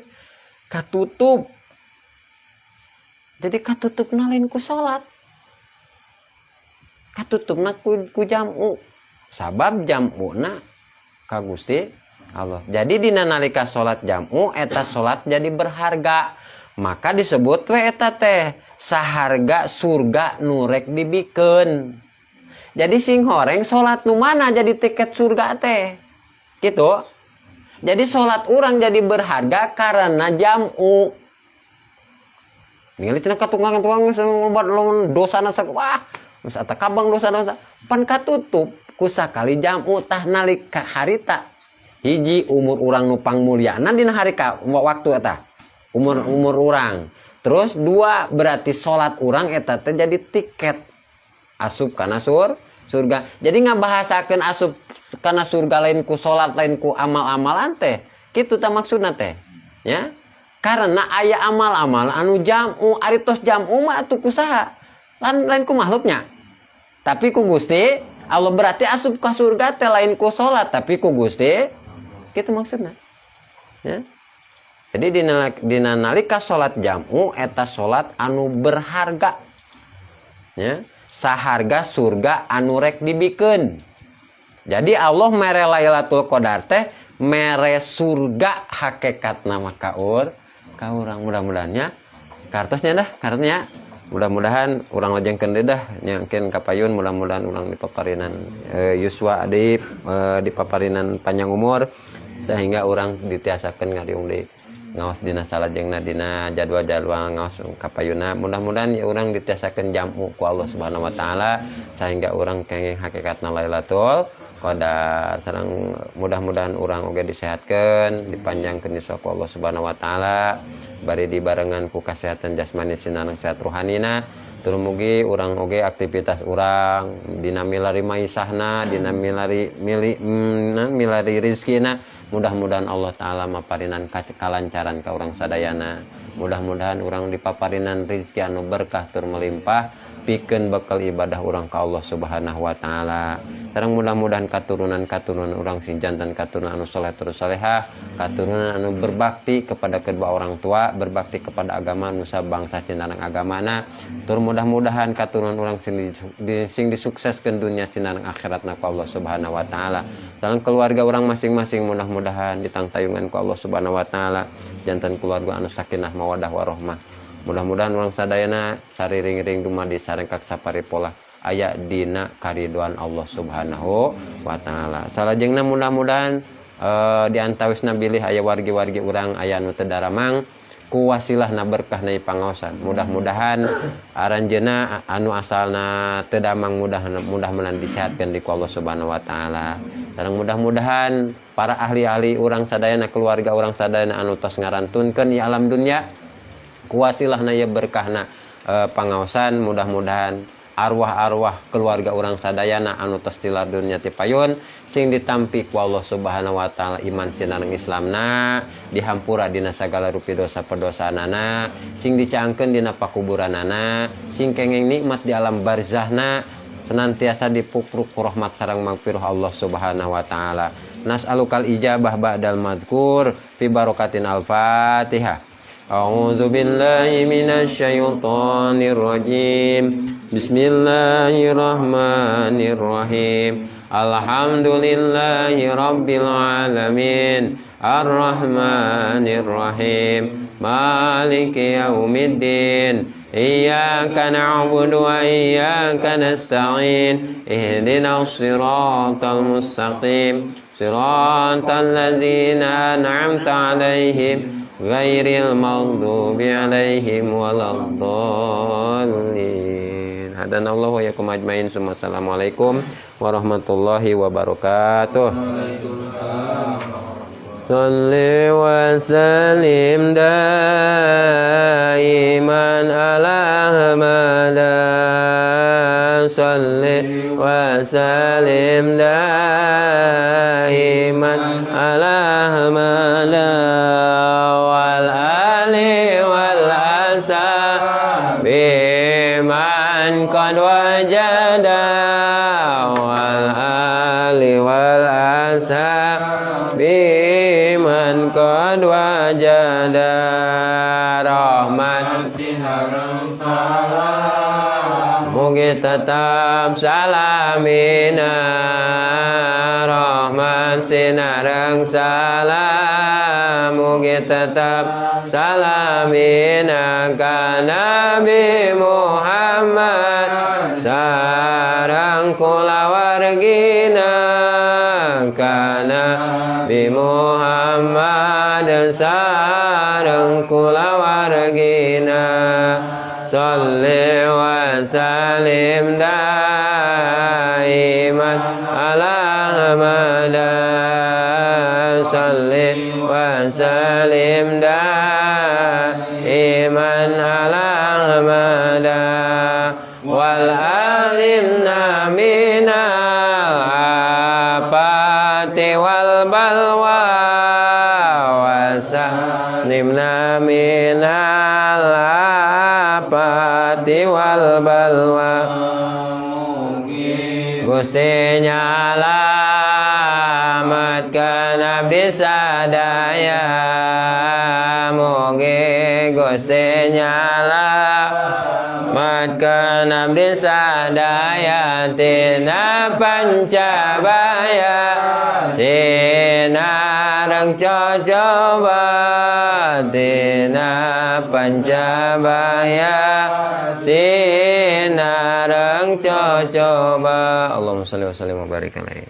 katutup. Jadi katutupna lain ku salat, katutupna ku jam'u sabab jam'una ka Gusti Allah. Jadi dina nalika salat jam'u eta salat jadi berharga, maka disebut we eta teh saharga surga nu rek dibikeun. Jadi sing horeng salat nu mana jadi tiket surga teh gitu. Jadi salat urang jadi berharga karena jam'u. Ningali cenah ka tukang-tukang ngobat lamun dosana sak wah geus eta kabang dosa-dosa pan katutup ku sakali jam'u tah nalika harita hiji umur urang nu pangmulyana dina hari ka waktu eta umur urang. Terus dua berarti salat urang eta teh jadi tiket asup kana surga. Jadi ngabahasakeun asup kana surga lain ku salat lain ku amal-amalan teh kitu tah maksudna teh ya. Karena aya amal-amal anu jam'u ari tos jam'u mah atuh ku saha lain ku makhluknya tapi ku Gusti Allah. Berarti asup ka surga teh lain ku salat tapi ku Gusti kitu maksudna ya. Jadi dina nalika salat jam'u eta salat anu berharga ya, saharga surga anu rek dibikeun. Jadi Allah mere Lailatul Qadar teh mere surga hakikatna mah ka urang. Mudah-mudahannya kartosnya dah kartunya mudah-mudahan urang lajengkeun deui dah nyangkeun kapayun, mudah-mudahan urang dipaparinan yuswa deui, dipaparinan panjang umur sehingga urang ditiasakeun ngariung deui ngaos dina salajengna dina jadwal-jadwal ngaos kapayuna. Mudah-mudahan ya urang ditiasakeun jam'u ku Allah Subhanahu wa taala sehingga urang kenging hakikatna Lailatul Qadar. Sareng mudah-mudahan urang oge disehatkeun, dipanjangkeun yuswa ku Allah Subhanahu wa taala, bari dibarengan ku kasehatan jasmani sinareng sehat ruhanina. Tur mugi urang oge aktivitas urang dina milari maisahna, dina milari mili, milari rizkina, mudah-mudahan Allah taala maparinan kalancaran ka urang sadayana. Mudah-mudahan urang dipaparinan rizki anu berkah tur melimpah pikeun bekal ibadah urang ka Allah Subhanahu wa taala. Sareng mudah-mudahan katurunan-katurunan urang sing jantan katurunan anu soleh terus solehah, katurunan anu berbakti kepada kedua orang tua, berbakti kepada agama nusa bangsa sinareng agamana. Tur mudah-mudahan katurunan urang sing disukseskeun dunya sinareng akhiratna ku Allah Subhanahu wa taala. Sareng keluarga urang masing-masing mudah-mudahan ditangtayungan ku Allah Subhanahu wa taala, jantan keluarga anu sakinah mawadah warahmah. Mudah-mudahan urang sadayana sariring-ring dumadi sareng saparipolah aya dina kariduan Allah Subhanahu wa taala. Salajengna mudah-mudahan di antawisna bilih aya wargi-wargi urang aya nu teu daramang ku wasilahna berkahna ieu pangaosan. Mudah-mudahan aranjeuna anu asalna teu damang mudah-mudahan disehatkeun di ku Allah Subhanahu wa taala. Sareng mudah-mudahan para ahli-ahli urang sadayana, keluarga urang sadayana anu tos ngarantunkeun ieu alam dunya ku wasilahna ieu berkahna pangaosan, mudah-mudahan arwah-arwah keluarga urang sadayana anu tos tilar dunya ti payun sing ditampi ku Allah Subhanahu wa taala iman sinareng Islamna, dihampura dina sagala rupi dosa perdosaanana, sing dicaangkeun dina pakuburanana, sing kenging nikmat di alam barzahna, senantiasa dipukruk ku rahmat sareng magfirah Allah Subhanahu wa taala. Nas'alukal ijabah ba'dal madhkur fi barakatin al-Fatihah. A'udzu billahi minasyaitonir rajim. Bismillahirrahmanirrahim. Alhamdulillahi rabbil alamin. Arrahmanir rahim. Maliki yaumiddin. Iyyaka na'budu wa iyyaka nasta'in. Ihdinas siratal mustaqim. Siratal ladzina an'amta 'alaihim ghairil maghdubi alaihim waladdallin. Hadanallahu wa iyyakum ajmain. Assalamualaikum warahmatullahi wabarakatuh. Salli wa sallim daiman ala Ahmad. Salli wa sallim daiman ala Ahmad wal ali wal ashabi man qad wajada wal ali wal ashabi man qad wajada rahmat salam mugi tetap salamina rahmat sinareng salam mugi tetap salamina ka Nabi Muhammad sareng kulawargina ka Nabi Muhammad sareng kulawargina. Salli wa sallim daiman ala Ahmad. Salli wa sallim daiman ala Ahmad wal alimna minal afati wal balwa wa sallimna minal afati wal balwa. Gusti nyalamatkeun abdi sadaya mugi Gusti nyalamatkeun abdi sadaya tina pancabaya sinareng cocoba tina pancabaya sinareng cocoba. Allahumma shalli wa sallim wa barik alaihi.